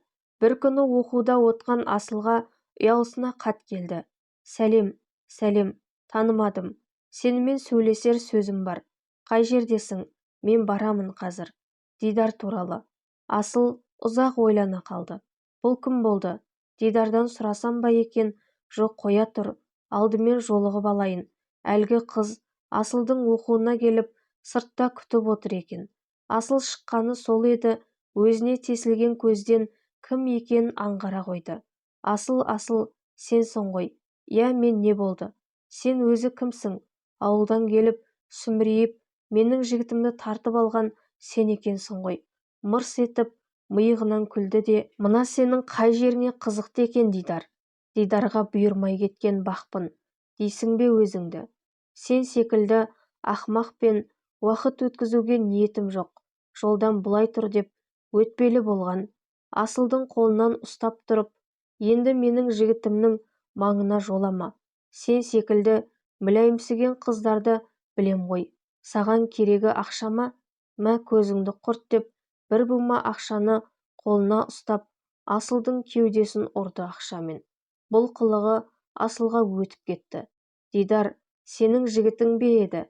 Бір күні оқуда отқан Асылға ұялысына хат келді. Сәлем, сәлем, танымадым. Сенімен сөйлесер сөзім бар. Қай жердесің? Мен барамын қазір. Дидар туралы. Асыл ұзақ ойлана қалды. Бұл кім болды? Дидардан сұрасам ба екен? Жоқ, қоя тұр. Алдымен жолығып алайын. Әлгі қыз Асылдың оқуына келіп, сыртта күтіп отыр екен. Асыл шыққаны сол еді, өзіне тесілген көзден кім екенін аңғара қойды. Асыл, Асыл, сенсің ғой. Иә, мен не болды? Сен өзі кімсің? Ауылдан келіп, сүмірейіп, менің жігітімді тартып алған сен екенсің ғой. Мырс етіп, миығынан күлді де, мына сенің қай жеріңе қызықты екен Дидар? Дидарға бұйырмай кеткен бақпын, дейсің бе өзіңді? Сен секілді ақымақпен уақыт өткізуге ниетім жоқ. Жолдан былай тұр деп өтпелі болған. Асылдың қолынан ұстап тұрып, енді менің жігітімнің маңына жолама. Сен секілді мүләйімсіген қыздарды білем ғой. Саған керегі ақша ма? Мә, көзіңді құрт деп бір бума ақшаны қолына ұстап, Асылдың кеудесін ұрды ақшамен. Бұл қылығы Асылға өтіп кетті. Дидар, сенің жігітің бе еді?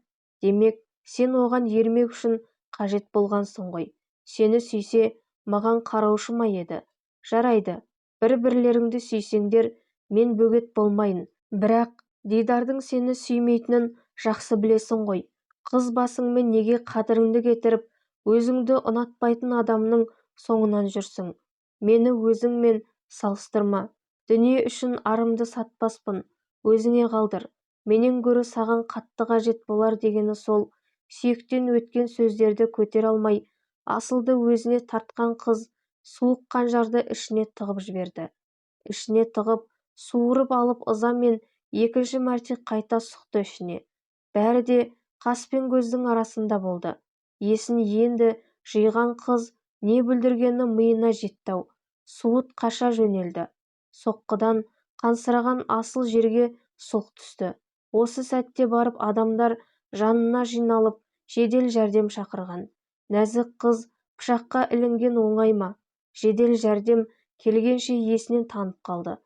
Демек, сен оған ермек үшін қажет болғансың ғой. Сені сүйсе, маған қараушы ма еді? Жарайды, бір-бірлеріңді сүйсеңдер, мен бөгет болмайын. Бірақ Дидардың сені сүймейтінін жақсы білесің ғой. Қыз басыңмен неге қадіріңді кетіріп, өзіңді ұнатпайтын адамның соңынан жүрсің? Мені өзіңмен салыстырма. Дүние үшін арымды сатпаспын. Өзіңе қалдыр. Менен гөрі саған қатты қажет болар дегені сол. Сүйектен өткен сөздерді көтере алмай, Асылды өзіне тартқан қыз суық қанжарды ішіне тығып жіберді. Ішіне тығып, суырып алып ызамен екінші мәрте қайта сұқты ішіне. Бәрі де қас пен көздің арасында болды. Есін енді жиған қыз не бүлдіргені миына жетті-ау. Суыт қаша жөнелді. Соққыдан қансыраған Асыл жерге сұлқ түсті. Осы сәтте барып адамдар жанына жиналып, жедел жәрдем шақырған. Нәзік қыз пышаққа ілінген оңай ма? Жедел жәрдем келгенше есінен танып қалды.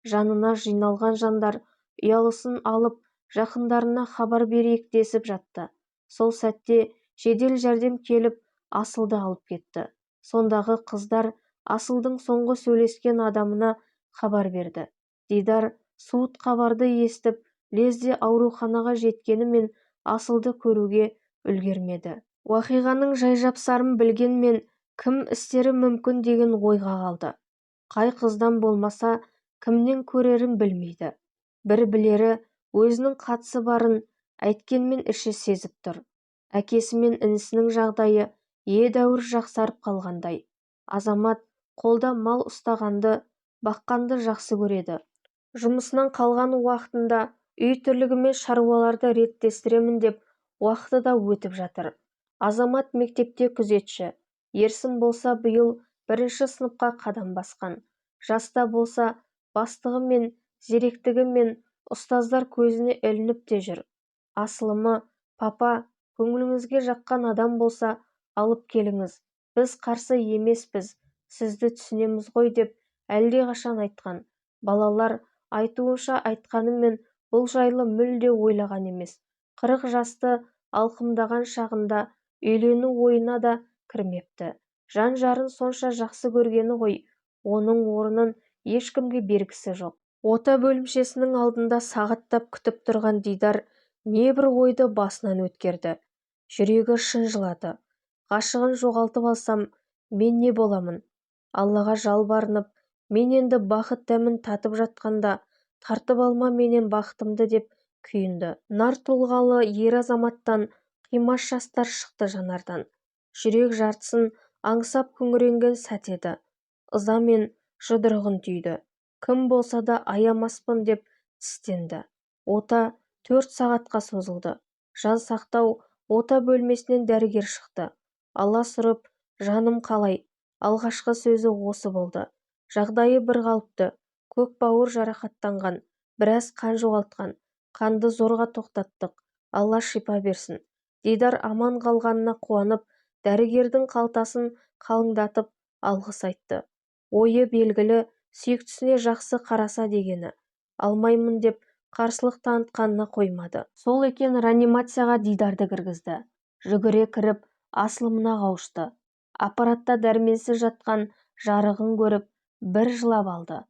Жанына жиналған жандар ұялысын алып, жақындарына хабар берейік десіп жатты. Сол сәтте жедел жәрдем келіп, Асылды алып кетті. Сондағы қыздар Асылдың соңғы сөйлескен адамына хабар берді. Дидар суыт хабарды естіп, лезде ауруханаға жеткенімен Асылды көруге үлгермеді. Уақиғаның жай-жапсарын білгенмен кім істері мүмкін деген ойға қалды. Қай қыздан болмаса, кімнен көрерін білмейді. Бір білері өзінің қатысы барын әйткенмен іші сезіп тұр. Әкесі мен інісінің жағдайы едәуір жақсарып қалғандай. Азамат қолда мал ұстағанды, баққанды жақсы көреді. Жұмысынан қалған уақытында үй тірлігі мен шаруаларды реттестіремін деп уақыты да өтіп жатыр. Азамат мектепте күзетші. Ерсін болса биыл бірінші сыныпқа қадам басқан. Жаста болса бастығы мен зеректігі мен ұстаздар көзіне ілініп те жүр. Асылымы, папа, көңіліңізге жаққан адам болса, алып келіңіз. Біз қарсы емеспіз, сізді түсінеміз ғой деп әлдеқашан айтқан. Балалар айтуынша айтқанымен бұл жайлы мүлде ойлаған емес. 40 жасты алқымдаған шағында үйлену ойына да кірмепті. Жан жарын сонша жақсы көргені ғой, оның орнын ешкімге бергісі жоқ. Ота бөлімшесінің алдында сағаттап күтіп тұрған Дидар небір ойды басынан өткерді. Жүрегі шын жылады. Ғашығын жоғалтып алсам, мен не боламын? Аллаға жалбарынып, мен енді бақыт дәмін татып жатқанда, тартып алма менен бақытымды деп күйінді. Нар тұлғалы ер азаматтан қимас жастар шықты жанардан. Жүрек жартысын аңсап күңіренген сәт еді. Ызамен жұдырығын түйді. Кім болса да аямаспын деп тістенді. Ота 4 сағатқа созылды. Жан сақтау ота бөлмесінен дәрігер шықты. Аласұрып, жаным қалай? Алғашқы сөзі осы болды. Жағдайы бір қалыпты. Көк бауыр жарақаттанған, біраз қан жоғалтқан. Қанды зорға тоқтаттық. Алла шипа берсін. Дидар аман қалғанына қуанып, дәрігердің қалтасын қалыңдатып алғыс айтты. Ойы белгілі, сүйіктісіне жақсы қараса дегені. Алмаймын деп қарсылық танытқанына қоймады. Сол екен реанимацияға Дидарды кіргізді. Жүгіре кіріп, асылымына қауышты. Аппаратта дәрменсіз жатқан жарығын көріп, бір жылап алды.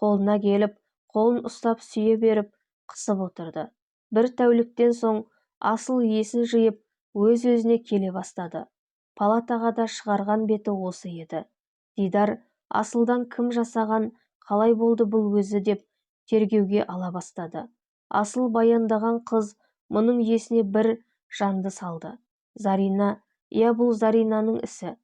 Қолына келіп, қолын ұстап сүйе беріп, қысып отырды. Бір тәуліктен соң Асыл есін жиып, өз-өзіне келе бастады. Палатаға да шығарған беті осы еді. Дидар Асылдан кім жасаған, қалай болды бұл өзі деп тергеуге ала бастады. Асыл баяндаған қыз мұның есіне бір жанды салды. Зарина, иә бұл Заринаның ісі.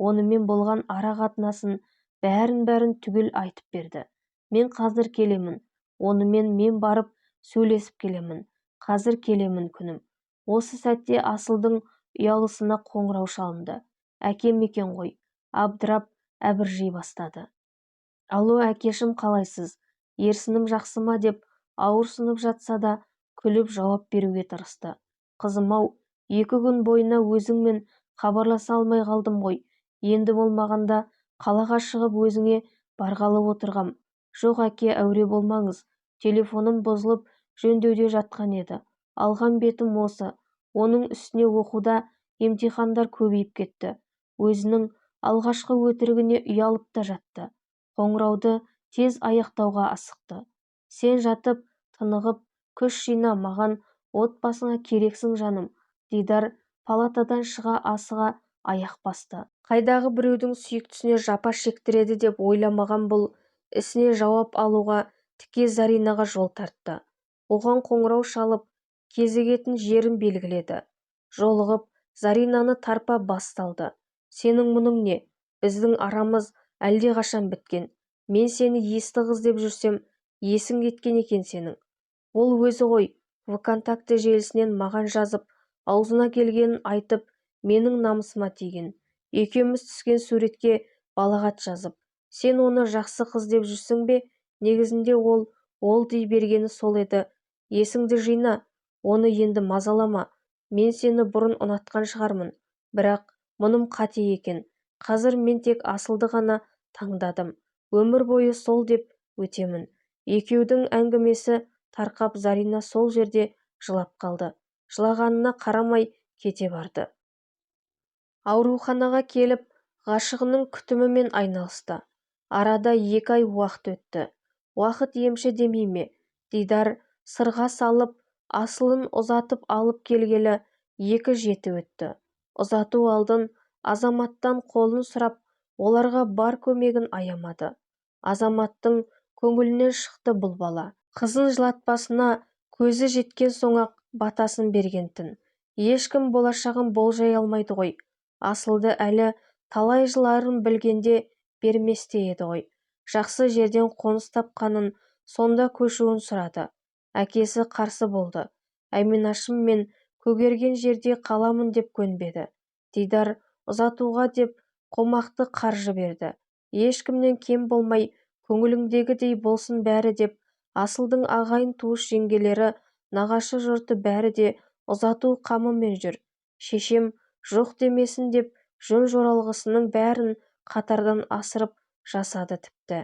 Онымен болған ара қатынасын бәрін-бәрін түгел айтып берді. Мен қазір келемін, онымен мен барып сөйлесіп келемін. Қазір келемін, күнім. Осы сәтте Асылдың ұялысына қоңырау шалынды. Әкем екен ғой. Абдырап, әбіржей бастады. Алло, әкешім, қалайсыз? Ерсінім жақсы ма деп ауырсынып жатса да күліп жауап беруге тырысты. Қызым-ау, 2 күн бойына өзіңмен хабарласа алмай қалдым ғой. Енді болмағанда қалаға шығып өзіңе барғалы отырғам. Жоқ, әке, әуре болмаңыз. Телефоным бұзылып, жөндеуде жатқан еді. Алған бетім осы. Оның үстіне оқуда емтихандар көбейіп кетті. Өзінің алғашқы өтірігіне ұялып та жатты. Қоңырауды тез аяқтауға асықты. Сен жатып, тынығып, күш жина, маған отбасыңа керексің жаным. Дидар палатадан шыға асыға аяқ басты. Қайдағы біреудің сүйіктісіне жапа шектіреді деп ойламаған бұл ісіне жауап алуға тіке Заринаға жол тартты. Оған қоңырау шалып, кезігетін жерін белгіледі. Жолығып, Заринаны тарпа бас салды. Сенің мұның не? Біздің арамыз әлдеқашан біткен. Мен сені есті қыз деп жүрсем, есің кеткен екен сенің. Ол өзі ғой, ВКонтакте желісінен маған жазып, аузына келгенін айтып, менің намысыма тиген. Екеуміз түскен суретке балағат жазып. Сен оны жақсы қыз деп жүрсің бе? Негізінде ол дей бергені сол еді. Есіңді жина, оны енді мазалама. Мен сені бұрын ұнатқан шығармын, бірақ мұным қате екен. Қазір мен тек Асылды ғана таңдадым. Өмір бойы сол деп өтемін. Екеудің әңгімесі тарқап, Зарина сол жерде жылап қалды. Жылағанына қарамай кете барды. Ауруханаға келіп, ғашығының күтімімен айналысты. Арада 2 ай уақыт өтті. Уақыт емші демей ме? Дидар сырға салып, Асылын ұзатып алып келгелі 2 жеті өтті. Ұзату алдын Азаматтан қолын сұрап, оларға бар көмегін аямады. Азаматтың көңілінен шықты бұл бала. Қызын жылатпасына көзі жеткен соң-ақ батасын бергентін. Ешкім болашағын болжай алмайды ғой. Асылды әлі талай жыларын білгенде бермес те еді ғой. Жақсы жерден қоныс тапқанын, сонда көшуін сұрады. Әкесі қарсы болды. Әминашым мен көгерген жерде қаламын деп көнбеді. Дидар ұзатуға деп қомақты қаржы берді. Ешкімнен кем болмай, көңіліңдегідей болсын бәрі деп, Асылдың ағайын туыс жеңгелері, нағашы жұрты бәрі де ұзату қамымен жүр. Шешем жоқ демесін деп жөн жоралғысының бәрін қатардан асырып жасады тіпті.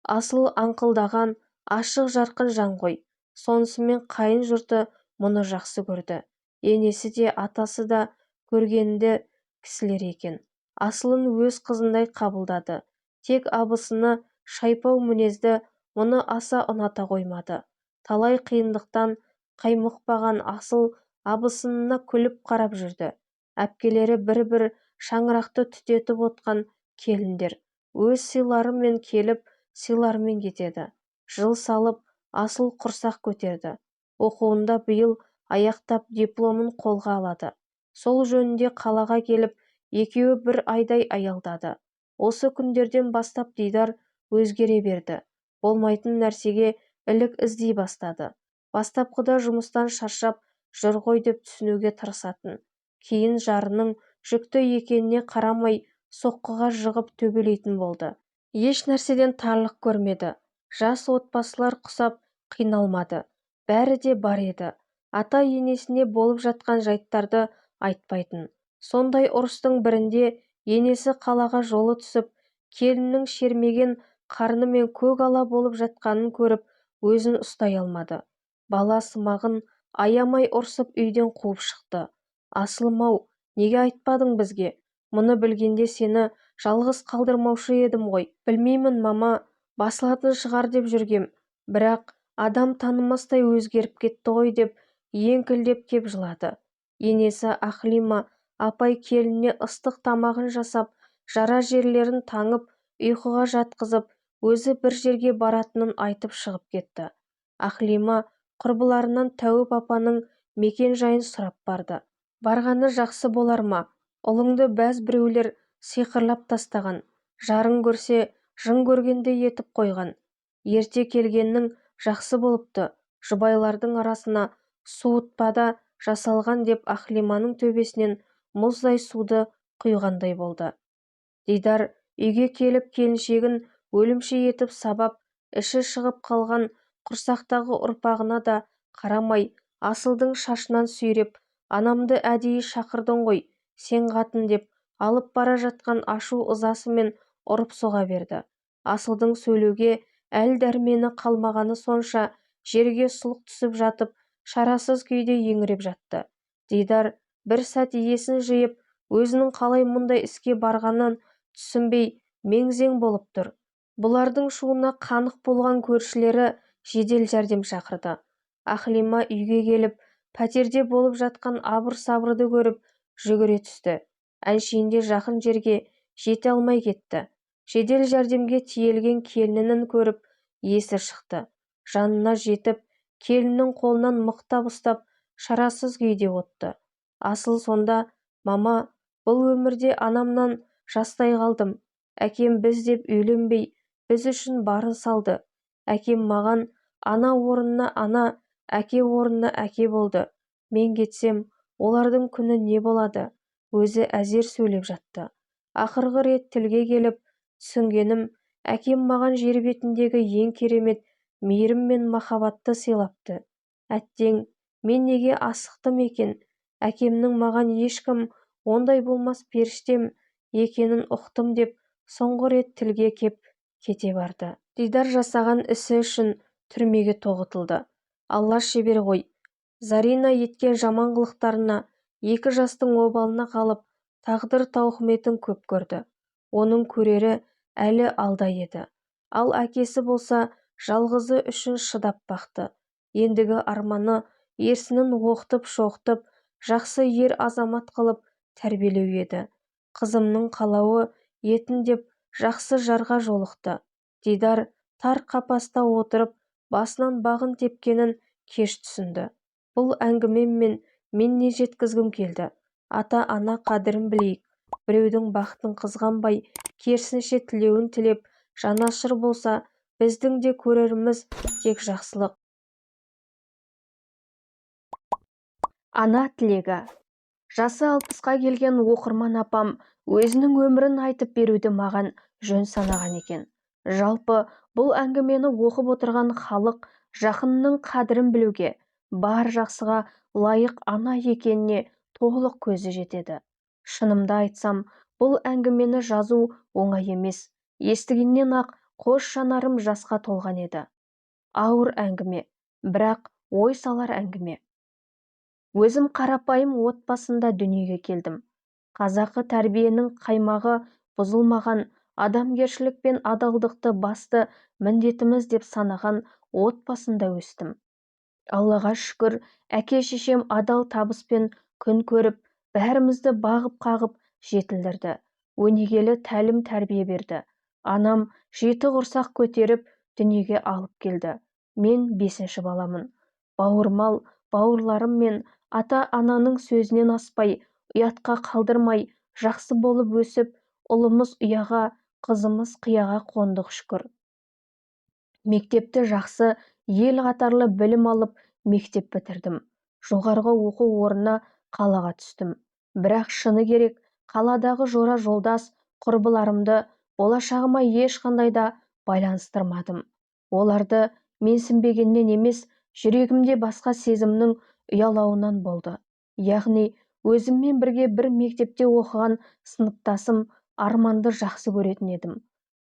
Асыл аңқылдаған, ашық жарқын жан ғой. Сонысымен қайын жұрты мұны жақсы көрді. Енесі де, атасы да көргенді кісілер екен. Асылын өз қызындай қабылдады. Тек абысыны шайпау мінезді мұны аса ұната қоймады. Талай қиындықтан қаймықпаған Асыл абысынына күліп қарап жүрді. Әпкелері бір-бір шаңырақты түтетіп отқан келіндер. Өз сыйларымен келіп, сыйларымен кетеді. Жыл салып, Асыл құрсақ көтерді. Оқуында биыл аяқтап дипломын қолға алады. Сол жөнінде қалаға келіп, екеуі бір айдай аялдады. Осы күндерден бастап Дидар өзгере берді. Болмайтын нәрсеге ілік іздей бастады. Бастапқыда жұмыстан шаршап жүр ғой деп түсінуге тырысатын. Кейін жарының жүкті екеніне қарамай соққыға жығып төбелейтін болды. Еш нәрседен тарлық көрмеді. Жас отбасылар құсап қиналмады. Бәрі де бар еді. Ата-енесіне болып жатқан жайттарды айтпайтын. Сондай ұрыстың бірінде енесі қалаға жолы түсіп, келіннің шермеген қарнымен көк ала болып жатқанын көріп, өзін ұстай алмады. Бала сымағын аямай ұрсып үйден қуып шықты. Асылым-ау, неге айтпадың бізге? Мұны білгенде сені жалғыз қалдырмаушы едім ғой. Білмеймін, мама, басылатын шығар деп жүргем. Бірақ адам танымастай өзгеріп кетті ғой деп еңкілдеп кеп жылады. Енесі Ақлима апай келініне ыстық тамағын жасап, жара жерлерін таңып, ұйқыға жатқызып, өзі бір жерге баратынын айтып шығып кетті. Ақлима құрбыларынан тәуіп апаның мекен жайын сұрап барды. Барғаны жақсы болар ма? Ұлыңды бәз біреулер сиқырлап тастаған. Жарың көрсе, жын көргендей етіп қойған. Ерте келгеннің жақсы болыпты. Жұбайлардың арасына суытпада жасалған деп Ақлиманың төбесінен мұздай суды құйғандай болды. Дидар үйге келіп келіншегін өлімші етіп сабап, іші шығып қалған құрсақтағы ұрпағына да қарамай, Асылдың шашынан сүйреп, анамды әдейі шақырдың ғой, сен қатын деп, алып бара жатқан ашу-ызасымен ұрып-соға берді. Асылдың сөйлеуге әл-дәрмені қалмағаны сонша, жерге сұлқ түсіп жатып, шарасыз күйде еңіреп жатты. Дидар бір сәт есін жиып, өзінің қалай мұндай іске барғанын түсінбей, мең-зең болып тұр. Бұлардың шуына қанық болған көршілері жедел жәрдем шақырды. Ақлима үйге келіп, пәтерде болып жатқан абыр-сабырды көріп, жүгіре түсті. Әншейінде жақын жерге жете алмай кетті. Жедел жәрдемге тиелген келінін көріп, есі шықты. Жанына жетіп, келіннің қолынан мықтап ұстап, шарасыз күйде отты. Асыл сонда, мама, бұл өмірде анамнан жастай қалдым. Әкем біз деп үйленбей, біз үшін барын салды. Әкем маған ана орнына ана, әке орнына әке болды. Мен кетсем, олардың күні не болады? Өзі әзер сөйлеп жатты. Ақырғы рет тілге келіп, түсінгенім, әкем маған жер бетіндегі ең керемет мейірім мен махаббатты сыйлапты. Әттең, мен неге асықтым екен? Әкемнің маған ешкім ондай болмас періштем екенін ұқтым деп соңғы рет тілге кеп кете барды. Дидар жасаған ісі үшін түрмеге тоғытылды. Алла шебер ғой. Зарина еткен жаман қылықтарына екі жастың обалына қалып, тағдыр тауқыметін көп көрді. Оның көрері әлі алда еді. Ал әкесі болса, жалғызы үшін шыдап бақты. Ендігі арманы Ерсінін оқытып-шоқытып, жақсы ер азамат қылып тәрбиелеу еді. Қызымның қалауы етін деп жақсы жарға жолықты. Дидар тар қапаста отырып, басынан бағын тепкенін кеш түсінді. Бұл әңгімеммен мен не жеткізгім келді? Ата-ана қадірін білейік. Біреудің бақытын қызғанбай, керісінше тілеуін тілеп, жанашыр болса, біздің де көреріміз тек жақсылық. Ана тілегі. Жасы 60-қа келген оқырман апам өзінің өмірін айтып беруді маған жөн санаған екен. Жалпы, бұл әңгімені оқып отырған халық жақынның қадірін білуге, бар жақсыға лайық ана екеніне толық көзі жетеді. Шынымды айтсам, бұл әңгімені жазу оңай емес. Естігеннен-ақ қос жанарым жасқа толған еді. Ауыр әңгіме, бірақ ой салар әңгіме. Өзім қарапайым отбасында дүниеге келдім. Қазақы тәрбиенің қаймағы бұзылмаған, адамгершілік пен адалдықты басты міндетіміз деп санаған отбасында өстім. Аллаға шүкір, әке-шешем адал табыспен күн көріп, бәрімізді бағып-қағып жетілдірді. Өнегелі тәлім тәрбие берді. Анам 7 құрсақ көтеріп дүниеге алып келді. Мен 5-ші баламын. Бауырмал бауырларым мен ата-ананың сөзінен аспай, ұятқа қалдырмай, жақсы болып өсіп, ұлымыз ұяға, қызымыз қияға қондық шүкір. Мектепті жақсы, ел қатарлы білім алып, мектеп бітірдім. Жоғарғы оқу орнына қалаға түстім. Бірақ шыны керек, қаладағы жора жолдас құрбыларымды болашағыма ешқандай да байланыстырмадым. Оларды менсінбегеннен емес, жүрегімде басқа сезімнің ұялауынан болды. Яғни, өзіммен бірге бір мектепте оқыған сыныптасым Арманды жақсы көретін едім.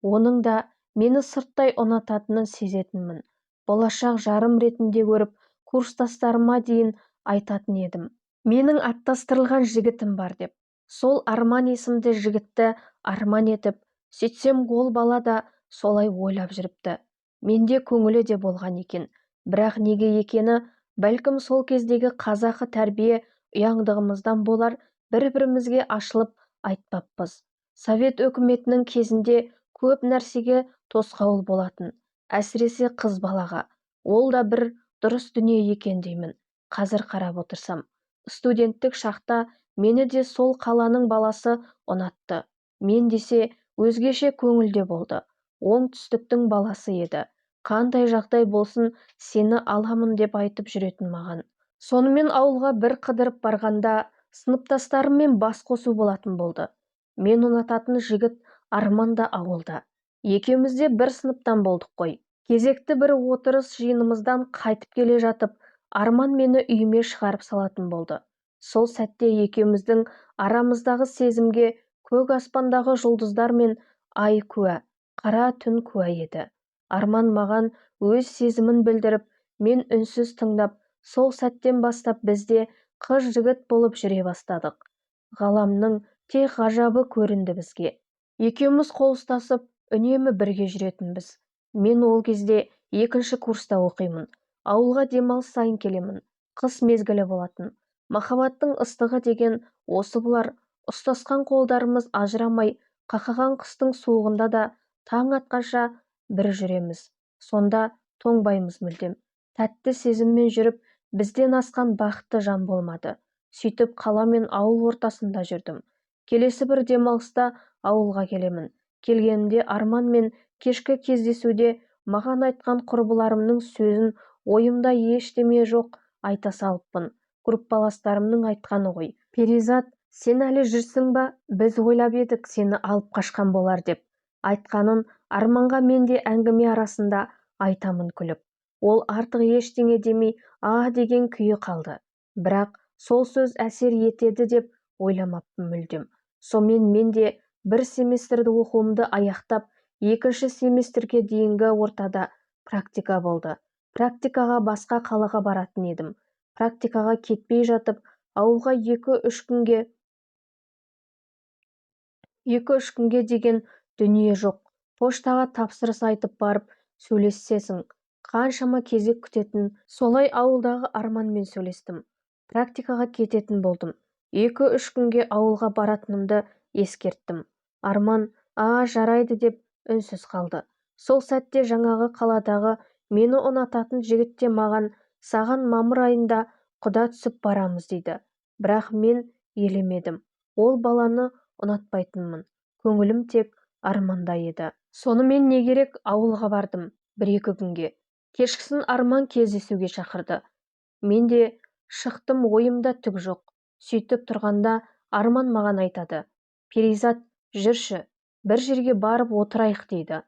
Оның да мені сырттай ұнататынын сезетінмін. Болашақ жарым ретінде көріп, курстастарыма дейін айтатын едім. Менің аттастырылған жігітім бар деп. Сол Арман есімді жігітті арман етіп, сөйтсем ол бала да солай ойлап жүріпті. Менде көңілі де болған екен. Бірақ неге екені, бәлкім сол кездегі қазақы тәрбие ұяңдығымыздан болар, бір-бірімізге ашылып айтпаппыз. Совет өкіметінің кезінде көп нәрсеге тосқауыл болатын, әсіресе қыз балаға. Ол да бір дұрыс дүние екен деймін, қазір қарап отырсам. Студенттік шақта мені де сол қаланың баласы ұнатты. Мен десе өзгеше көңілде болды. Оңтүстіктің баласы еді. Қандай жағдай болсын сені аламын деп айтып жүретін маған. Сонымен ауылға бір қыдырып барғанда сыныптастарыммен бас қосу болатын болды. Мен ұнататын жігіт Арман да ауылда. Екеуміз де бір сыныптан болдық қой. Кезекті бір отырыс жиынымыздан қайтып келе жатып, Арман мені үйіме шығарып салатын болды. Сол сәтте екеуміздің арамыздағы сезімге көк аспандағы жұлдыздар мен ай куә, қара түн куә еді. Арман маған өз сезімін білдіріп, мен үнсіз тыңдап, сол сәттен бастап бізде қыз жігіт болып жүре бастадық. Ғаламның тек ғажабы көрінді бізге. Екеуміз қол ұстасып, үнемі бірге жүретінбіз. Мен ол кезде екінші курста оқимын. Ауылға демалыс сайын келемін. Қыс мезгілі болатын. Махаббаттың ыстығы деген осы бұлар. Ұстасқан қолдарымыз ажырамай, қақаған қыстың суығында да таң атқанша бір жүреміз. Сонда тоңбаймыз мүлдем. Тәтті сезіммен жүріп, бізден асқан бақытты жан болмады. Сөйтіп қала мен ауыл ортасында жүрдім. Келесі бір демалыста ауылға келемін. Келгенімде Арман мен кешкі кездесуде маған айтқан құрбыларымның сөзін ойымда ештеме жоқ айта салыппын. Группаластарымның айтқаны ғой. Перизат, сен әлі жүрсің ба? Біз ойлап едік, сені алып қашқан болар деп. Айтқанын Арманға мен де әңгіме арасында айтамын күліп. Ол артық ештеңе демей, а деген күйі қалды. Бірақ сол сөз әсер етеді деп ойламаппын мүлдем. Сонымен мен де бір семестрді оқуымды аяқтап, екінші семестрге дейінгі ортада практика болды. Практикаға басқа қалаға баратын едім. Практикаға кетпей жатып, ауылға екі-үш күнге деген дүние жоқ. Поштаға тапсырыс айтып барып сөйлесесің. Қаншама кезек күтетін. Солай ауылдағы Арманмен сөйлестім. Практикаға кететін болдым. 2-3 күнге ауылға баратынымды ескерттім. Арман, а, жарайды деп үнсіз қалды. Сол сәтте жаңағы қаладағы мені ұнататын жігіт те маған, саған мамыр айында құда түсіп барамыз дейді. Бірақ мен елемедім. Ол баланы ұнатпайтынмын. Көңілім тек Арманда еді. Сонымен не керек, ауылға бардым бір-екі күнге. Кешкісін Арман кездесуге шақырды. Мен де шықтым, ойымда түк жоқ. Сөйтіп тұрғанда Арман маған айтады. Перизат, жүрші, бір жерге барып отырайық дейді.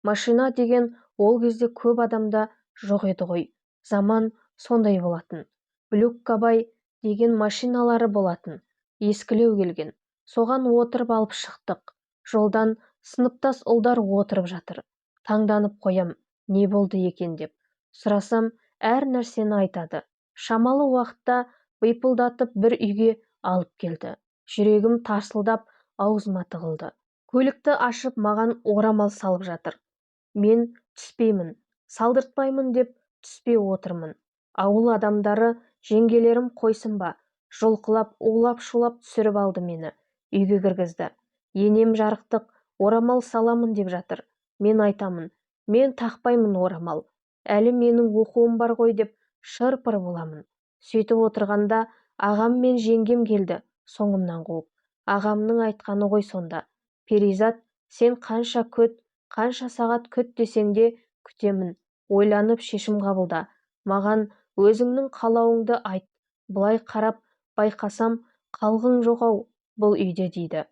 Машина деген ол кезде көп адамда жоқ еді ғой. Заман сондай болатын. Блюккабай деген машиналары болатын. Ескілеу келген. Соған отырып алып шықтық. Жолдан сыныптас ұлдар отырып жатыр. Таңданып қоям, не болды екен деп. Сұрасам, әр нәрсені айтады. Шамалы уақытта бипылдатып бір үйге алып келді. Жүрегім тарсылдап аузыма тығылды. Көлікті ашып маған орамал салып жатыр. Мен түспеймін, салдыртпаймын деп түспей отырмын. Ауыл адамдары жеңгелерім қойсын ба, жұлқылап, улап-шулап түсіріп алды мені. Үйге кіргізді. Енем жарықтық, орамал саламын деп жатыр. Мен айтамын, мен тақпаймын орамал. Әлі менің оқуым бар ғой деп шыр-пыр боламын. Сөйтіп отырғанда ағам мен жеңгем келді соңымнан қуып. Ағамның айтқаны ғой сонда. Перизат, сен қанша күт, қанша сағат күт десең де күтемін. Ойланып шешім қабылда. Маған өзіңнің қалауыңды айт. Былай қарап байқасам, қалғың жоқ ау бұл үйде дейді.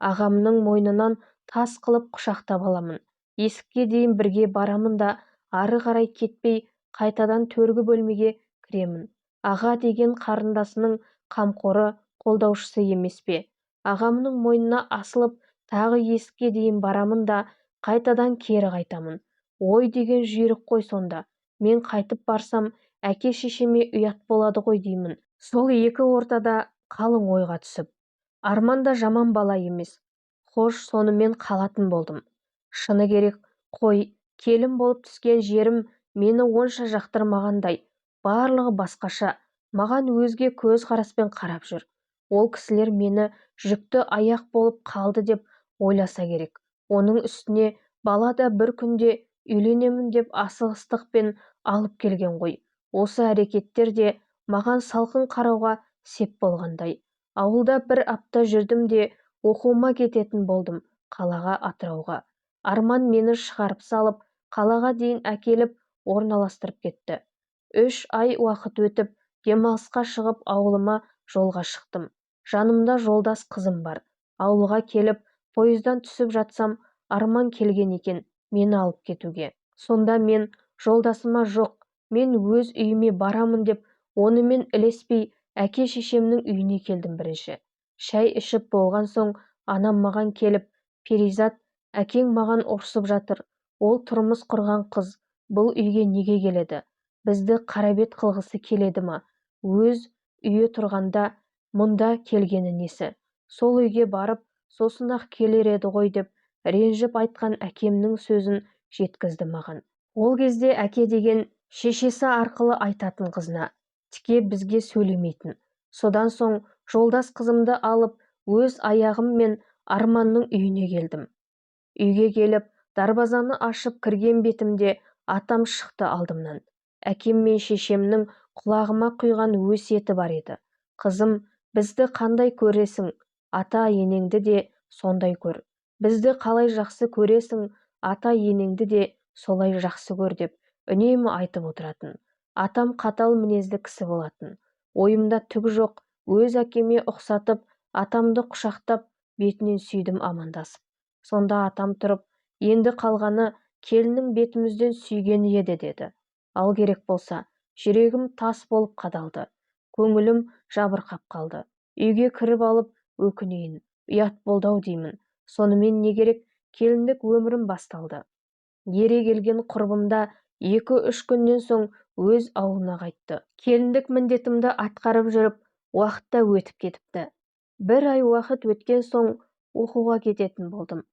Ағамның мойнынан тас қылып құшақтап аламын. Есікке дейін бірге барамын да, ары қарай кетпей, қайтадан төргі бөлмеге кіремін. Аға деген қарындасының қамқоры, қолдаушысы емес пе? Ағамның мойнына асылып, тағы есікке дейін барамын да, қайтадан кері қайтамын. Ой деген жүйрік қой сонда. Мен қайтып барсам, әке шешеме ұят болады ғой деймін. Сол екі ортада қалың ойға түсіп. Арман да жаман бала емес. Хош, сонымен қалатын болдым. Шыны керек, қой, келін болып түскен жерім мені онша жақтырмағандай. Барлығы басқаша, маған өзге көз қараспен қарап жүр. Ол кісілер мені жүкті аяқ болып қалды деп ойласа керек. Оның үстіне бала да бір күнде үйленемін деп асығыстықпен алып келген ғой. Осы әрекеттер де маған салқын қарауға сеп болғандай. Ауылда бір апта жүрдім де, оқуыма кететін болдым қалаға, Атырауға. Арман мені шығарып салып, Қалаға дейін әкеліп орналастырып кетті. 3 ай уақыт өтіп, демалысқа шығып ауылыма жолға шықтым. Жанымда жолдас қызым бар. Ауылға келіп, пойыздан түсіп жатсам, Арман келген екен мені алып кетуге. Сонда мен жолдасыма жоқ, мен өз үйіме барамын деп, онымен ілеспей әке-шешемнің үйіне келдім бірінші. Шай ішіп болған соң анам маған келіп, Перизат, әкең маған ұрсып жатыр, ол тұрмыс құрған қыз, бұл үйге неге келеді? Бізді қарабет қылғысы келеді ма? Өз үйі тұрғанда мұнда келгені несі? Сол үйге барып, сосын-ақ келер еді ғой деп ренжіп айтқан әкемнің сөзін жеткізді маған. Ол кезде әке деген шешесі арқылы айтатын қызына, тіке бізге сөйлемейтін. Содан соң жолдас қызымды алып, өз аяғыммен Арманның үйіне келдім. Үйге келіп, дарбазаны ашып кірген бетімде атам шықты алдымнан. Әкем мен шешемнің құлағыма құйған өсиеті бар еді. Қызым, бізді қандай көресің, ата-енеңді де сондай көр. Бізді қалай жақсы көресің, ата-енеңді де солай жақсы көр деп үнемі айтып отыратын. Атам қатал мінезді кісі болатын. Ойымда түк жоқ, өз әкеме ұқсатып, атамды құшақтап, бетінен сүйдім амандасып. Сонда атам тұрып, енді қалғаны келіннің бетімізден сүйгені еді деді. Ал керек болса, жүрегім тас болып қадалды. Көңілім жабырқап қалды. Үйге кіріп алып өкінейін, ұят болды-ау деймін. Сонымен не керек, келіндік өмірім басталды. Ере келген құрбымда 2-3 күннен соң өз ауылына қайтты. Келіндік міндетімді атқарып жүріп, уақыт та өтіп кетіпті. 1 ай уақыт өткен соң оқуға кететін болдым.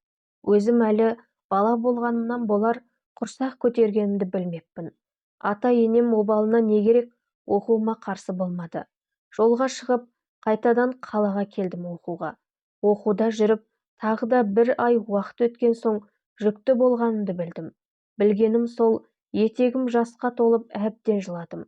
Өзім әлі бала болғанымнан болар құрсақ көтергенімді білмеппін. Ата-енем обалына не керек, оқуыма қарсы болмады. Жолға шығып, қайтадан қалаға келдім оқуға. Оқуда жүріп, тағы да 1 ай уақыт өткен соң жүкті болғанымды білдім. Білгенім сол, етегім жасқа толып әбден жыладым.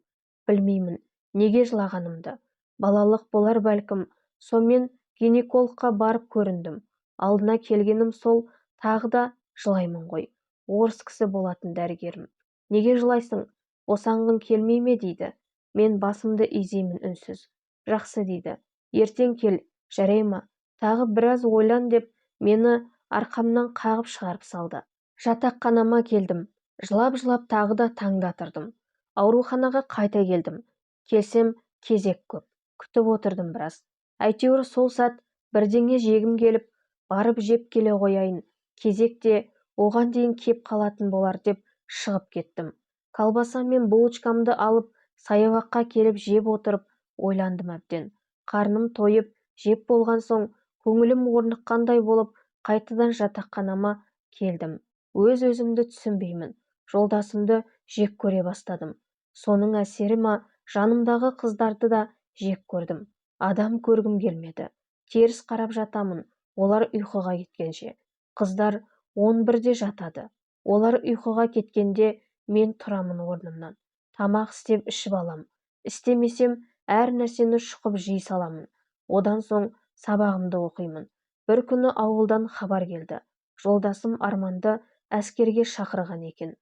Білмеймін, неге жылағанымды. Балалық болар бәлкім. Сонымен гинекологқа барып көріндім. Алдына келгенім сол, тағы да жылаймын ғой. Орыс кісі болатын дәрігерім. Неге жылайсың? Босанғың келмей ме дейді. Мен басымды изеймін үнсіз. Жақсы дейді. Ертең кел, жарай ма? Тағы біраз ойлан деп мені арқамнан қағып шығарып салды. Жатақханама келдім. Жылап-жылап тағы да таңды атырдым. Ауруханаға қайта келдім. Келсем, кезек көп. Күтіп отырдым біраз. Әйтеуір сол сәт бірдеңе жегім келіп, барып жеп келе қояйын. Кезек те оған дейін кеп қалатын болар деп шығып кеттім. Колбаса мен булочкамды алып, саябаққа келіп жеп отырып, ойландым әбден. Қарным тойып, жеп болған соң, көңілім орныққандай болып, қайтадан жатақханама келдім. Өз-өзімді түсінбеймін. Жолдасымды жек көре бастадым. Соның әсері ма, жанымдағы қыздарды да жек көрдім. Адам көргім келмеді. Теріс қарап жатамын, олар ұйқыға кеткенше. Қыздар 11-де жатады. Олар ұйқыға кеткенде мен тұрамын орнымнан. Тамақ істеп ішіп алам. Істемесем, әр нәрсені шұқып жей саламын. Одан соң сабағымды оқимын. Бір күні ауылдан хабар келді. Жолдасым Арманды әскерге шақырған екен.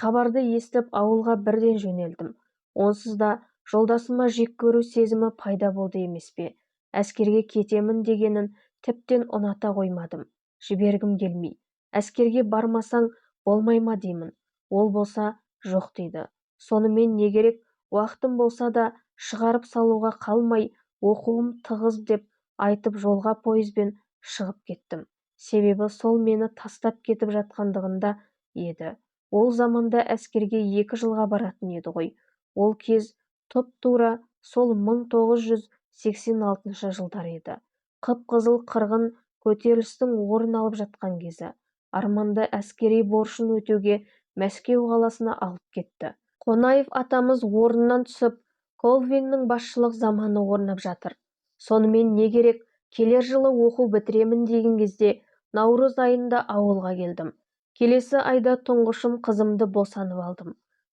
Хабарды естіп ауылға бірден жөнелдім. Онсыз да жолдасыма жек көру сезімі пайда болды емес пе? Әскерге кетемін дегенін тіптен ұната қоймадым. Жібергім келмей. Әскерге бармасаң болмай ма деймін. Ол болса жоқ дейді. Сонымен не керек, уақытым болса да шығарып салуға қалмай, оқуым тығыз деп айтып жолға пойызбен шығып кеттім. Себебі сол мені тастап кетіп жатқандығында еді. Ол заманда әскерге 2 жылға баратын еді ғой. Ол кез тұп-тура сол 1986 жылдар еді. Қып-қызыл қырғын көтерілістің орын алып жатқан кезі. Арманды әскери борышын өтеуге Мәскеу қаласына алып кетті. Қонаев атамыз орнынан түсіп, Колвиннің басшылық заманы орнап жатыр. Сонымен не керек, келер жылы оқу бітіремін деген кезде наурыз айында ауылға келдім. Келесі айда тұңғышым қызымды босанып алдым.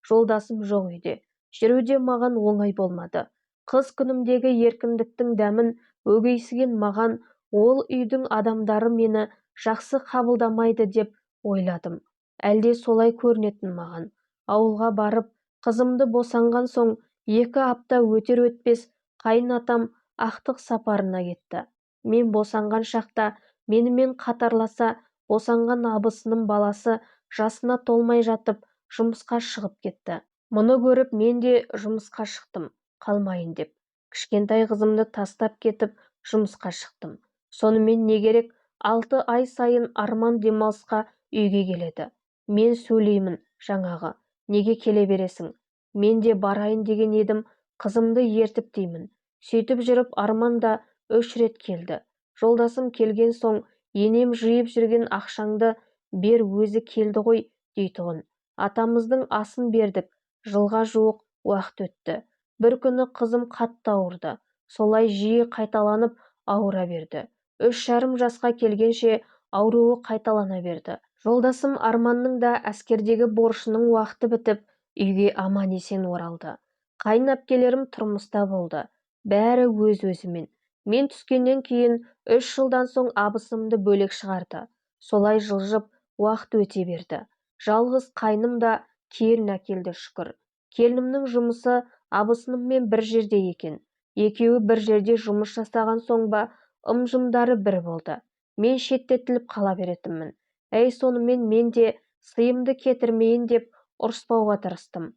Жолдасым жоқ үйде. Жүру де маған оңай болмады. Қыз күнімдегі еркіндіктің дәмін өгейсіген маған ол үйдің адамдары мені жақсы қабылдамайды деп ойладым. Әлде солай көрінетін маған. Ауылға барып, қызымды босанған соң 2 апта өтер-өтпес қайын атам ақтық сапарына кетті. Мен босанған шақта менімен қатарласа босанған абысыным баласы жасына толмай жатып жұмысқа шығып кетті. Мұны көріп мен де жұмысқа шықтым, қалмайын деп. Кішкентай қызымды тастап кетіп жұмысқа шықтым. Сонымен не керек, 6 ай сайын Арман демалысқа үйге келеді. Мен сөйлеймін жаңағы, неге келе бересің? Мен де барайын деген едім, қызымды ертіп деймін. Сөйтіп жүріп Арман да 3 рет келді. Жолдасым келген соң енем жиып жүрген ақшаңды бер, өзі келді ғой дейтұғын. Атамыздың асын бердік, жылға жуық уақыт өтті. Бір күні қызым қатты ауырды. Солай жиі қайталанып ауыра берді. 3,5 жасқа келгенше ауруы қайталана берді. Жолдасым Арманның да әскердегі борышының уақыты бітіп, үйге аман-есен оралды. Қайын әпкелерім тұрмыста болды. Бәрі өз-өзімен. Мен түскеннен кейін 3 жылдан соң абысымды бөлек шығарды. Солай жылжып уақыт өте берді. Жалғыз қайным да келін әкелді, шүкір. Келінімнің жұмысы абысыныммен бір жерде екен. Екеуі бір жерде жұмыс жасаған соң ба, ым-жымдары бір болды. Мен шеттетіліп қала беретінмін. Әй, сонымен мен де сыйымды кетірмейін деп ұрыспауға тырыстым.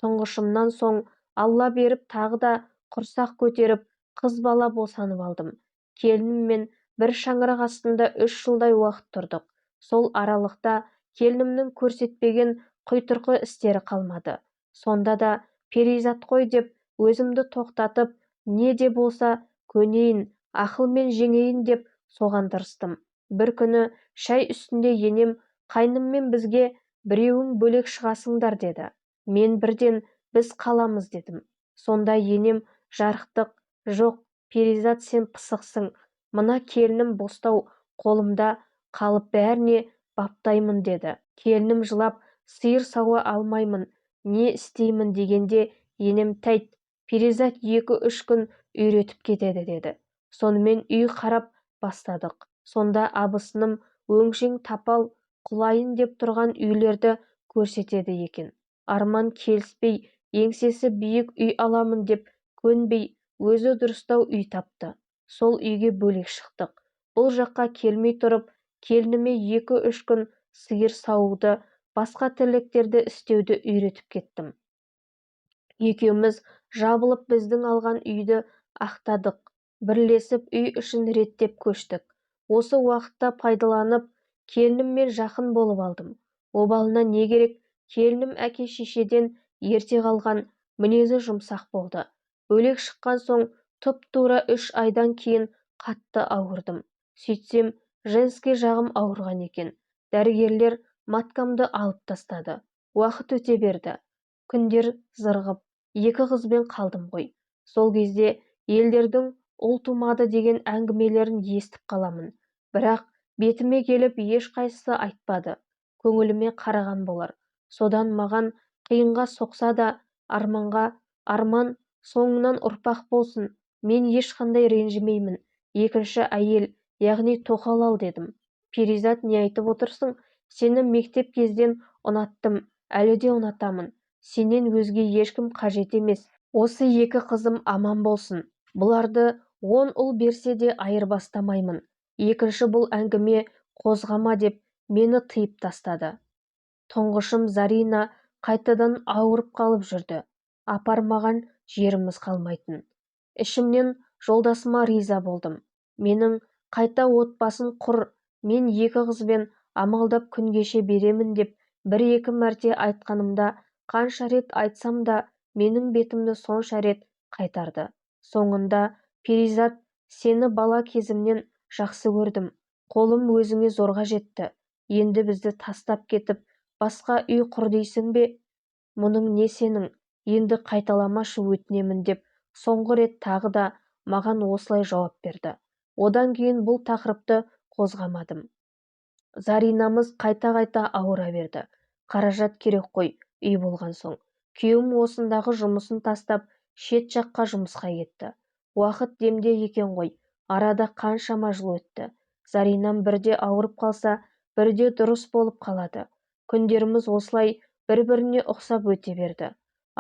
Тұңғышымнан соң Алла беріп тағы да құрсақ көтеріп, қыз бала босанып алдым. Келініммен бір шаңырақ астында 3 жылдай уақыт тұрдық. Сол аралықта келінімнің көрсетпеген құйтырқы істері қалмады. Сонда да перизат қой деп өзімді тоқтатып, не де болса көнейін, ақылмен жеңейін деп соған тырыстым. Бір күні шай үстінде енем қайныммен бізге біреуің бөлек шығасыңдар деді. Мен бірден біз қаламыз дедім. Сонда енем жарықтық, жоқ, перизат сен пысықсың, мына келінім бостау қолымда қалып бәріне баптаймын деді. Келінім жылап, сиыр сауа алмаймын, не істеймін дегенде енем тәйт, перизат 2-3 күн үйретіп кетеді деді. Сонымен үй қарап бастадық. Сонда абысыным өңшең тапал құлайын деп тұрған үйлерді көрсетеді екен. Арман келіспей, еңсесі биік үй аламын деп көнбей, өзі дұрыстау үй тапты. Сол үйге бөлек шықтық. Бұл жаққа келмей тұрып, келініме 2-3 күн сиыр саууды, басқа тірліктерді істеуді үйретіп кеттім. Екеуміз жабылып біздің алған үйді ақтадық, бірлесіп үй ішін реттеп көштік. Осы уақытта пайдаланып, келініммен жақын болып алдым. Обалына не керек, келінім әке шешеден ерте қалған, мінезі жұмсақ болды. Бөлек шыққан соң тұп-тура 3 айдан кейін қатты ауырдым. Сөйтсем, женский жағым ауырған екен. Дәрігерлер маткамды алып тастады. Уақыт өте берді. Күндер зырғып, 2 қызбен қалдым ғой. Сол кезде елдердің ұл тумады деген әңгімелерін естіп қаламын. Бірақ бетіме келіп ешқайсысы айтпады. Көңіліме қараған болар. Содан маған қиынға соқса да Арманға, Арман соңынан ұрпақ болсын, мен ешқандай ренжімеймін. Екінші әйел, яғни тоқал ал дедім. Перизат, не айтып отырсың? Сені мектеп кезден ұнаттым, әлі де ұнатамын. Сенен өзге ешкім қажет емес. Осы 2 қызым аман болсын. Бұларды 10 ұл берсе де айырбастамаймын. Екінші бұл әңгіме қозғама деп мені тыйып тастады. Тұңғышым Зарина қайтадан ауырып қалып жүрді. Апармаған жеріміз қалмайтын. Ішімнен жолдасыма риза болдым. Менің қайта отбасын құр, мен 2 қызбен амалдап күн кеше беремін деп 1-2 мәрте айтқанымда, қанша рет айтсам да менің бетімді сонша рет қайтарды. Соңында Перизат, сені бала кезімнен жақсы көрдім, қолым өзіңе зорға жетті. Енді бізді тастап кетіп, басқа үй құр дейсің бе? Мұның не сенің, енді қайталамашы өтінемін деп соңғы рет тағы да маған осылай жауап берді. Одан кейін бұл тақырыпты қозғамадым. Заринамыз қайта-қайта ауыра берді. Қаражат керек қой, үй болған соң. Күйеуім осындағы жұмысын тастап, шет жаққа жұмысқа кетті. Уақыт демде екен ғой, арада қаншама жыл өтті. Заринам бірде ауырып қалса, бірде дұрыс болып қалады. Күндеріміз осылай бір-біріне ұқсап өте берді.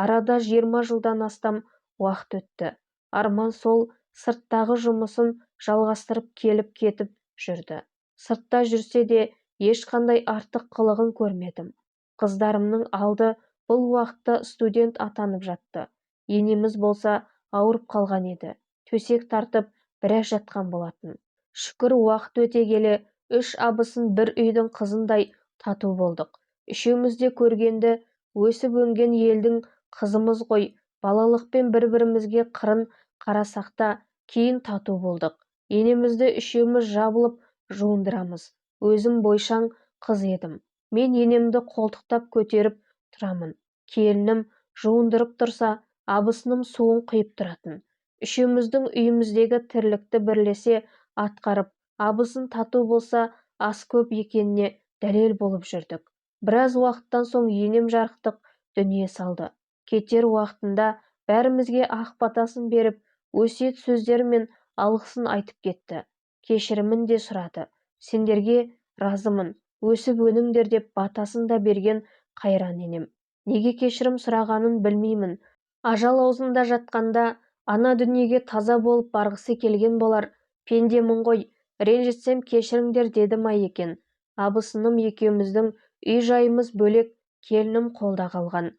Арада 20 жылдан астам уақыт өтті. Арман сол сырттағы жұмысын жалғастырып келіп-кетіп жүрді. Сыртта жүрсе де ешқандай артық қылығын көрмедім. Қыздарымның алды бұл уақытта студент атанып жатты. Енеміз болса ауырып қалған еді. Төсек тартып біраз жатқан болатын. Шүкір, уақыт өте келе 3 абысын бір үйдің қызындай тату болдық. Үшеуміз де көргенді, өсіп-өнген елдің қызымыз ғой. Балалықпен бір-бірімізге қырын қарасақта кейін тату болдық. Енемізді үшеуміз жабылып жуындырамыз. Өзім бойшаң қыз едім. Мен енемді қолтықтап көтеріп тұрамын. Келінім жуындырып тұрса, абысыным суын құйып тұратын. Үшеуміздің үйіміздегі тірлікті бірлесе атқарып, абысын тату болса, ас көп екеніне дәлел болып жүрдік. Біраз уақыттан соң енем жарықтық дүние салды. Кетер уақытында бәрімізге ақ батасын беріп, өсиет сөздері мен алғысын айтып кетті. Кешірімін де сұрады. Сендерге разымын, өсіп өніңдер деп батасын да берген қайран енем. Неге кешірім сұрағанын білмеймін. Ажал аузында жатқанда ана дүниеге таза болып барғысы келген болар. Пендемін ғой, ренжітсем кешіріңдер деді ма екен. Абысыным екеуміздің үй-жайымыз бөлек, келінім қолда қалған.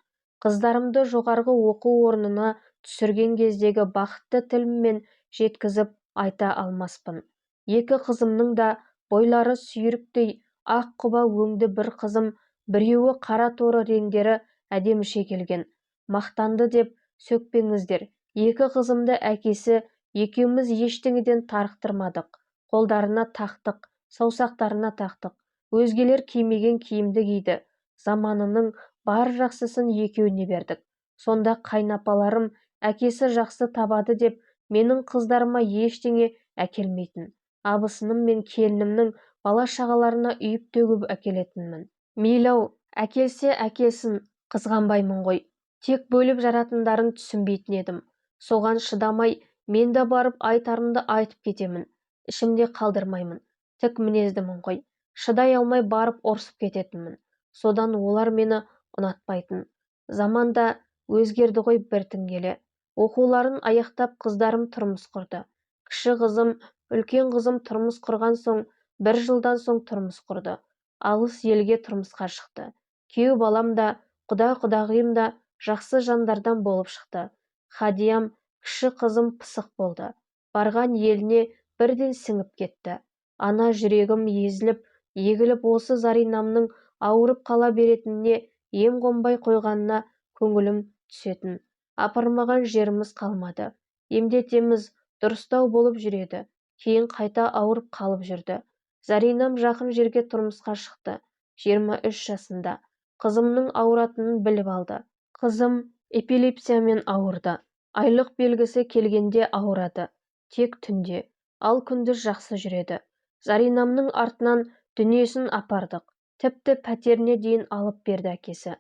Қыздарымды жоғарғы оқу орнына түсірген кездегі бақытты тіліммен жеткізіп айта алмаспын. Екі қызымның да бойлары сүйріктей, ақ құба өңді бір қызым, біреуі қара торы реңдері әдеміше келген. Мақтанды деп сөкпеңіздер. Екі қызымды әкесі екеуміз ештеңеден тарықтырмадық. Қолдарына тақтық, саусақтарына тақтық. Өзгелер кимеген киімді киді. Заманының бар жақсысын екеуіне бердік. Сонда қайнапаларым әкесі жақсы табады деп менің қыздарыма ештеңе әкелмейтін. Абысыным мен келінімнің бала-шағаларына үйіп төгіп әкелетінмін. Мейлі-ау, әкелсе әкелсін, қызғанбаймын ғой. Тек бөліп жаратындарын түсінбейтін едім. Соған шыдамай, мен де барып айтарымды айтып кетемін. Ішімде қалдырмаймын. Тік мінездімін ғой. Шыдай алмай барып ұрсып кететінмін. Содан олар мені ұнатпайтын. Заманда өзгерді ғой бертін келе. Оқуларын аяқтап қыздарым тұрмыс құрды. Кіші қызым, үлкен қызым тұрмыс құрған соң, бір жылдан соң тұрмыс құрды. Алыс елге тұрмысқа шықты. Күйеу балам да, құда-құдағиым да жақсы жандардан болып шықты. Хадиям, кіші қызым пысық болды. Барған еліне бірден сіңіп кетті. Ана жүрегім езіліп, егіліп осы Заринамның ауырып қала беретініне, ем қонбай қойғанына көңілім түсетін. Апармаған жеріміз қалмады. Емдетеміз, дұрыстау болып жүреді. Кейін қайта ауырып қалып жүрді. Заринам жақын жерге тұрмысқа шықты. 23 жасында. Қызымның ауыратынын біліп алды. Қызым эпилепсиямен ауырды. Айлық белгісі келгенде ауырады. Тек түнде, ал күндіз жақсы жүреді. Заринамның артынан дүниесін апардық. Тіпті пәтеріне дейін алып берді әкесі.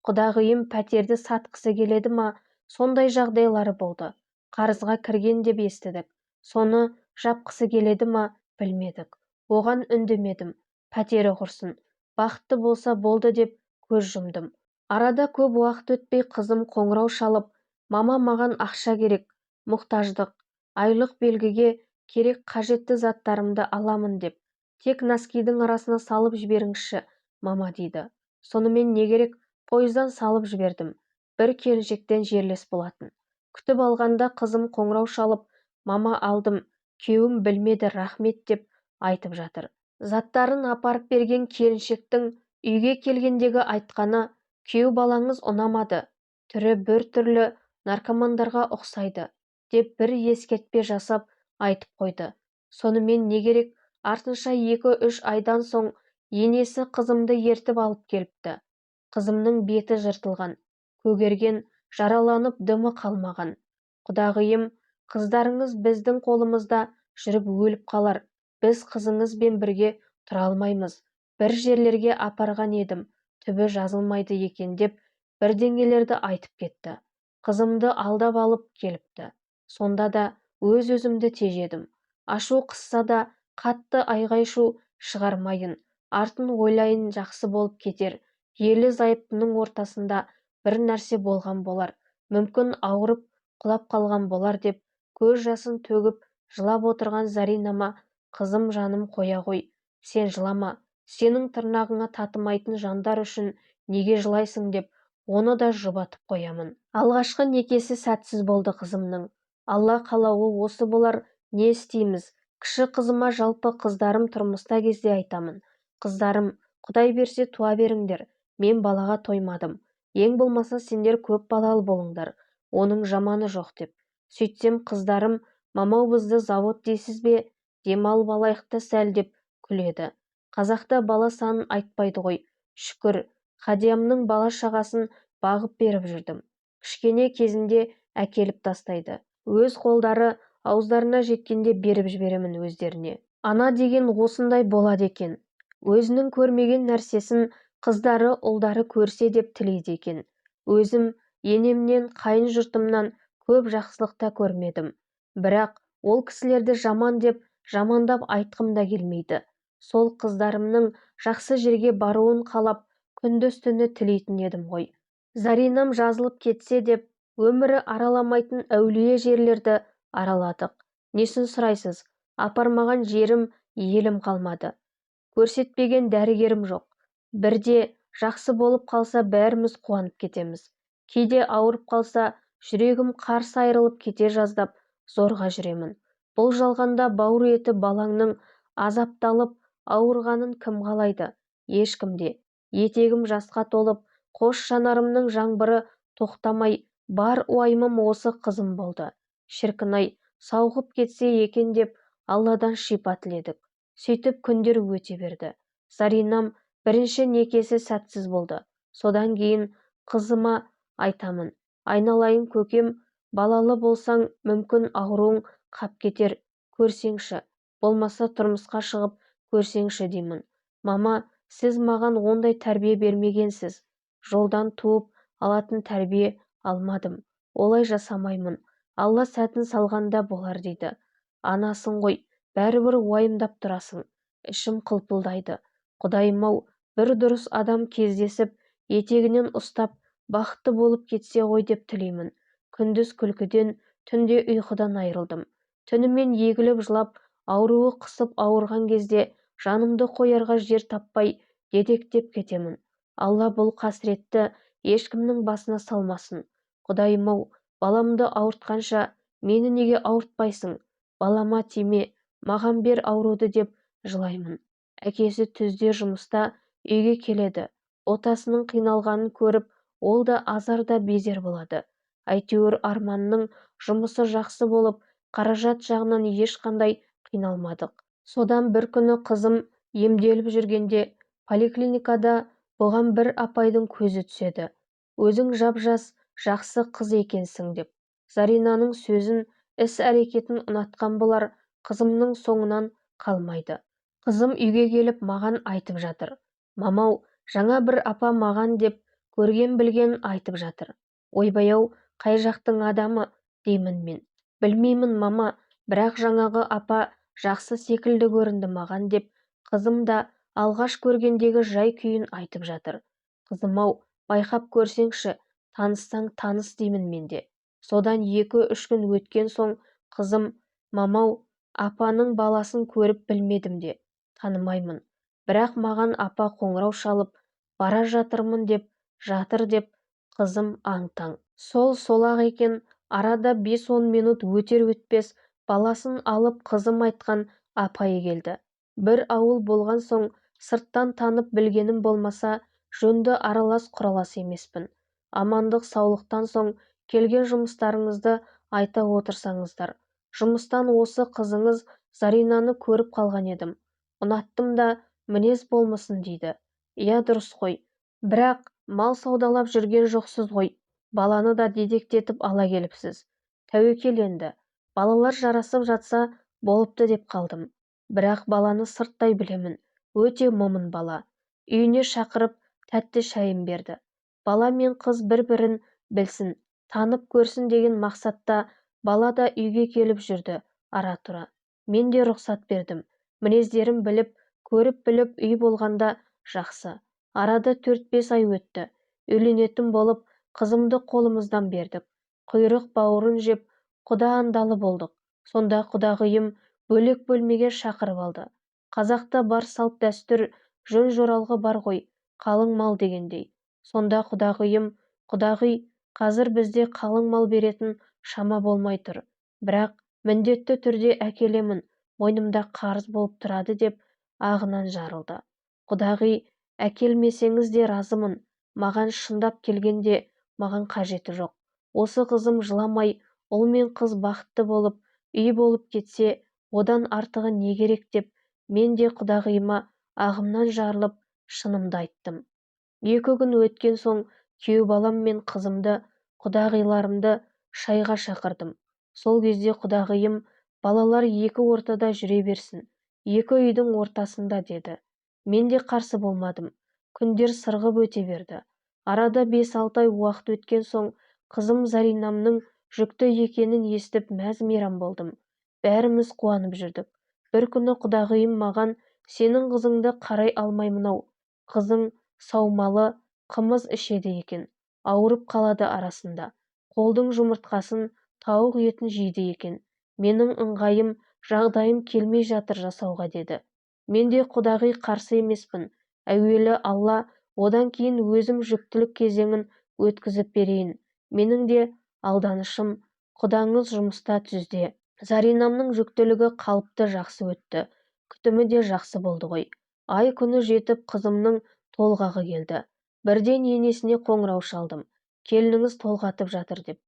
Құдағиым пәтерді сатқысы келеді ма, сондай жағдайлары болды. Қарызға кірген деп естідік. Соны жапқысы келеді ма, білмедік. Оған үндемедім. Пәтері құрсын. Бақытты болса болды деп көз жұмдым. Арада көп уақыт өтпей қызым қоңырау шалып, мама маған ақша керек, мұқтаждық, айлық белгіге керек қажетті заттарымды аламын деп. Тек носкидің арасына салып жіберіңізші, мама дейді. Сонымен не керек, пойыздан салып жібердім. Бір келіншектен жерлес болатын. Күтіп алғанда қызым қоңырау шалып, мама алдым, күйеуім білмеді, рахмет деп айтып жатыр. Заттарын апарып берген келіншектің үйге келгендегі айтқаны, күйеу балаңыз ұнамады, түрі бір түрлі наркомандарға ұқсайды деп бір ескертпе жасап айтып қойды. Сонымен не керек, артынша 2-3 айдан соң енесі қызымды ертіп алып келіпті. Қызымның беті жыртылған, көгерген, жараланып дымы қалмаған. Құдағиым, қыздарыңыз біздің қолымызда жүріп өліп қалар, біз қызыңызбен бірге тұра алмаймыз. Бір жерлерге апарған едім, түбі жазылмайды екен деп бірдеңелерді айтып кетті. Қызымды алдап алып келіпті. Сонда да өз-өзімді тежедім. Ашу қысса да қатты айғай-шу шығармайын, артын ойлайын, жақсы болып кетер. Ерлі-зайыптының ортасында бір нәрсе болған болар, мүмкін ауырып құлап қалған болар деп көз жасын төгіп жылап отырған Заринама, қызым жаным қоя ғой, сен жылама, сенің тырнағыңа татымайтын жандар үшін неге жылайсың деп оны да жұбатып қоямын. Алғашқы некесі сәтсіз болды қызымның. Алла қалауы осы болар, не істейміз? Кіші қызыма, жалпы қыздарым тұрмыста кезде айтамын. Қыздарым, Құдай берсе туа беріңдер, мен балаға тоймадым. Ең болмаса сендер көп балалы болыңдар, оның жаманы жоқ деп. Сөйтсем қыздарым, мамау бізді завод дейсіз бе, демалып алайық та сәл деп күледі. Қазақта бала санын айтпайды ғой. Шүкір, Хадиямның бала шағасын бағып беріп жүрдім. Кішкене кезінде әкеліп тастайды. Өз қолдары ауыздарына жеткенде беріп жіберемін өздеріне. Ана деген осындай болады екен. Өзінің көрмеген нәрсесін қыздары, ұлдары көрсе деп тілейді екен. Өзім енемнен, қайын жұртымнан көп жақсылық та көрмедім. Бірақ ол кісілерді жаман деп, жамандап айтқым да келмейді. Сол қыздарымның жақсы жерге баруын қалап, күндіз-түні тілейтін едім ғой. Заринам жазылып кетсе деп, өмірі араламайтын әулие жерлерді араладық. Несін сұрайсыз, апармаған жерім, елім қалмады. Көрсетпеген дәрігерім жоқ. Бірде жақсы болып қалса бәріміз қуанып кетеміз. Кейде ауырып қалса, жүрегім қарс айырылып кете жаздап, зорға жүремін. Бұл жалғанда бауыр еті балаңның азапталып ауырғанын кім қалайды? Ешкім де. Етегім жасқа толып, қос жанарымның жаңбыры тоқтамай, бар уайымым осы қызым болды. Шіркін-ай, сауығып кетсе екен деп Алладан шипа тіледік. Сөйтіп күндер өте берді. Заринам бірінші некесі сәтсіз болды. Содан кейін қызыма айтамын, айналайын көкем, балалы болсаң мүмкін ауруың қап кетер, көрсеңші, болмаса тұрмысқа шығып көрсеңші деймін. Мама, сіз маған ондай тәрбие бермегенсіз. Жолдан туып алатын тәрбие алмадым. Олай жасамаймын. Алла сәтін салғанда болар дейді. Анасың ғой, бәрібір уайымдап тұрасың. Ішім қылпылдайды. Құдайым-ау, бір дұрыс адам кездесіп, етегінен ұстап, бақытты болып кетсе ғой деп тілеймін. Күндіз күлкіден, түнде ұйқыдан айырылдым. Түнімен егіліп жылап, ауруы қысып ауырған кезде жанымды қоярға жер таппай, дедектеп кетемін. Алла бұл қасіретті ешкімнің басына салмасын. Құдайым-ау, баламды ауыртқанша, мені неге ауыртпайсың? Балама тиме, маған бер ауруды деп жылаймын. Әкесі түзде жұмыста үйге келеді. Отасының қиналғанын көріп, ол да азар да безер болады. Әйтеуір Арманның жұмысы жақсы болып, қаражат жағынан ешқандай қиналмадық. Содан бір күні қызым емделіп жүргенде поликлиникада бұған бір апайдың көзі түседі. Өзің жап-жас, жақсы қыз екенсің деп. Заринаның сөзін, іс-әрекетін ұнатқан болар, қызымның соңынан қалмайды. Қызым үйге келіп маған айтып жатыр. Мамау, жаңа бір апа маған деп көрген білген айтып жатыр. Ойбай-ау, қай жақтың адамы деймін мен. Білмеймін мама, бірақ жаңағы апа жақсы секілді көрінді маған деп қызым да алғаш көргендегі жай күйін айтып жатыр. Қызым-ау, байқап көрсеңші, таныссаң таныс деймін мен де. Содан 2-3 күн өткен соң қызым, мамау, апаның баласын көріп білмедім де, танымаймын. Бірақ маған апа қоңырау шалып, бара жатырмын деп, жатыр деп, қызым аң-таң. Сол-солақ екен, арада 5-10 минут өтер-өтпес баласын алып қызым айтқан апайы келді. Бір ауыл болған соң сырттан танып білгенім болмаса, жөнді аралас құралас емеспін. Амандық саулықтан соң келген жұмыстарыңызды айта отырсаңыздар. Жұмыстан осы қызыңыз Заринаны көріп қалған едім. Ұнаттым да, мінез болмасын дейді. Иә, дұрыс қой. Бірақ мал саудалап жүрген жоқсыз ғой. Баланы да дедектетіп ала келіпсіз. Тәуекел енді. Балалар жарасып жатса болыпты деп қалдым. Бірақ баланы сырттай білемін. Өте момын бала. Үйіне шақырып тәтті шайын берді. Бала мен қыз бір-бірін білсін, танып көрсін деген мақсатта бала да үйге келіп жүрді ара-тұра. Мен де рұқсат бердім. Мінездерін біліп, көріп біліп үй болғанда жақсы. Арада 4-5 ай өтті. Үйленетін болып, қызымды қолымыздан бердік. Құйрық бауырын жеп, құда андалы болдық. Сонда құдағиым бөлек бөлмеге шақырып алды. Қазақта бар салт дәстүр, жөн-жоралғы бар ғой, қалың мал дегендей. Сонда құдағиым, құдағи, қазір бізде қалың мал беретін шама болмай тұр. Бірақ міндетті түрде әкелемін, мойнымда қарыз болып тұрады деп ағынан жарылды. Құдағи, әкелмесеңіз де разымын, маған шындап келгенде маған қажеті жоқ. Осы қызым жыламай, ұл мен қыз бақытты болып, үй болып кетсе, одан артығы не керек деп, мен де құдағиыма ағымнан жарылып, шынымды айттым. 2 күн өткен соң күйеу балам мен қызымды, құдағиларымды шайға шақырдым. Сол кезде құдағиым, балалар екі ортада жүре берсін, екі үйдің ортасында деді. Мен де қарсы болмадым. Күндер сырғып өте берді. Арада 5-6 ай уақыт өткен соң қызым Заринамның жүкті екенін естіп мәз-мейрам болдым. Бәріміз қуанып жүрдік. Бір күні құдағиым маған, сенің қызыңды қарай алмаймын-ау, қызың саумалы қымыз ішеді екен, ауырып қалады арасында, қолдың жұмыртқасын, тауық етін жейді екен, менің ыңғайым, жағдайым келмей жатыр жасауға деді. Мен де құдағи қарсы емеспін, әуелі Алла, одан кейін өзім жүктілік кезеңін өткізіп берейін. Менің де алданышым, құдаңыз жұмыста түзде. Заринамның жүктілігі қалыпты жақсы өтті, күтімі де жақсы болды ғой. Ай күні жетіп қызымның толғағы келді. Бірден енесіне қоңырау шалдым. Келініңіз толғатып жатыр деп.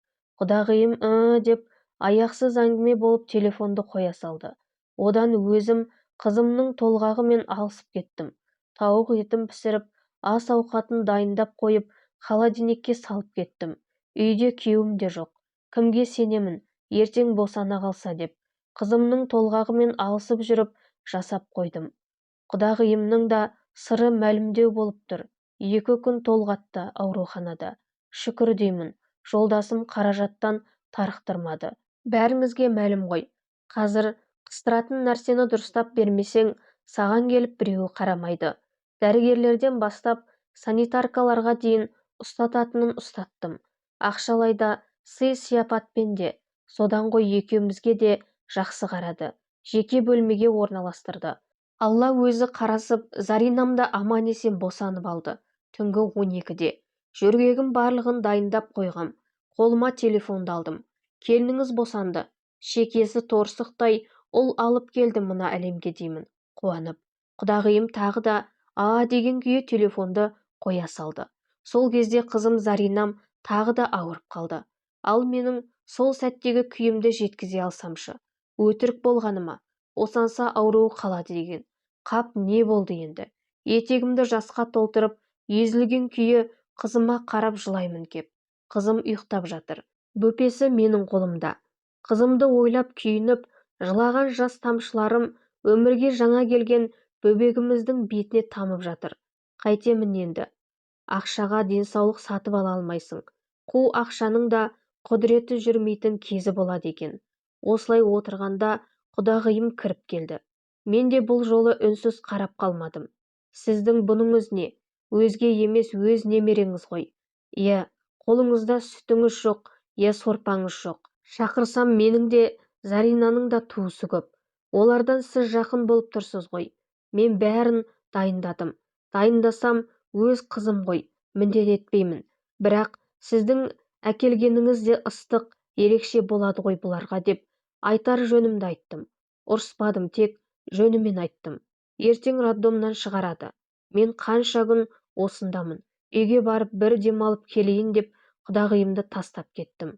Құдағиым деп аяқсыз әңгіме болып телефонды қоя салды. Одан өзім қызымның толғағымен алысып кеттім. Тауық етін пісіріп, ас ауқатын дайындап қойып, холодильникке салып кеттім. Үйде күйеуім де жоқ. Кімге сенемін, ертең босана қалса деп. Қызымның толғағымен алысып жүріп, жасап қойдым. Құдағиымның да сыры мәлімдеу болып тұр. 2 күн толғатты ауруханада. Шүкір деймін, жолдасым қаражаттан тарықтырмады. Бәріңізге мәлім ғой. Қазір қыстыратын нәрсені дұрыстап бермесең, саған келіп біреуі қарамайды. Дәрігерлерден бастап санитаркаларға дейін ұстататынын ұстаттым. Ақшалай да, сый-сияпатпен де. Содан ғой екеумізге де жақсы қарады. Жеке бөлмеге орналастырды. Алла өзі қарасып, Заринам да аман-есен босанып алды. Түнгі 12-де. Жөргегім барлығын дайындап қойғам. Қолыма телефонды алдым. Келініңіз босанды. Шекесі торсықтай ұл алып келді мына әлемге деймін. Қуанып. Құдағиым тағы да а деген күйі телефонды қоя салды. Сол кезде қызым Заринам тағы да ауырып қалды. Ал менің сол сәттегі күйімді жеткізе алсамшы. Өтірік болғаныма, босанса ауруы қалады деген. Қап, не болды енді? Етегімді жасқа толтырып, езілген күйі қызыма қарап жылаймын кеп. Қызым ұйықтап жатыр. Бөпесі менің қолымда. Қызымды ойлап күйініп, жылаған жас тамшыларым өмірге жаңа келген бөбегіміздің бетіне тамып жатыр. Қайтемін енді? Ақшаға денсаулық сатып ала алмайсың. Қу ақшаның да құдіреті жүрмейтін кезі болады екен. Осылай отырғанда құдағиым кіріп келді. Мен де бұл жолы үнсіз қарап қалмадым. Сіздің бұныңыз не? Өзге емес, өз немереңіз ғой. Иә, қолыңызда сүтіңіз жоқ, я сорпаңыз жоқ. Шақырсам менің де, Заринаның да туысы көп. Олардан сіз жақын болып тұрсыз ғой. Мен бәрін дайындадым. Дайындасам өз қызым ғой, міндет етпеймін. Бірақ сіздің әкелгеніңіз де ыстық, ерекше болады ғой бұларға деп айтар жөнімді айттым. Ұрыспадым, тек жөнімен айттым. Ертең роддомнан шығарады. Мен қанша күн осындамын. Үйге барып бір демалып келейін деп құдағиымды тастап кеттім.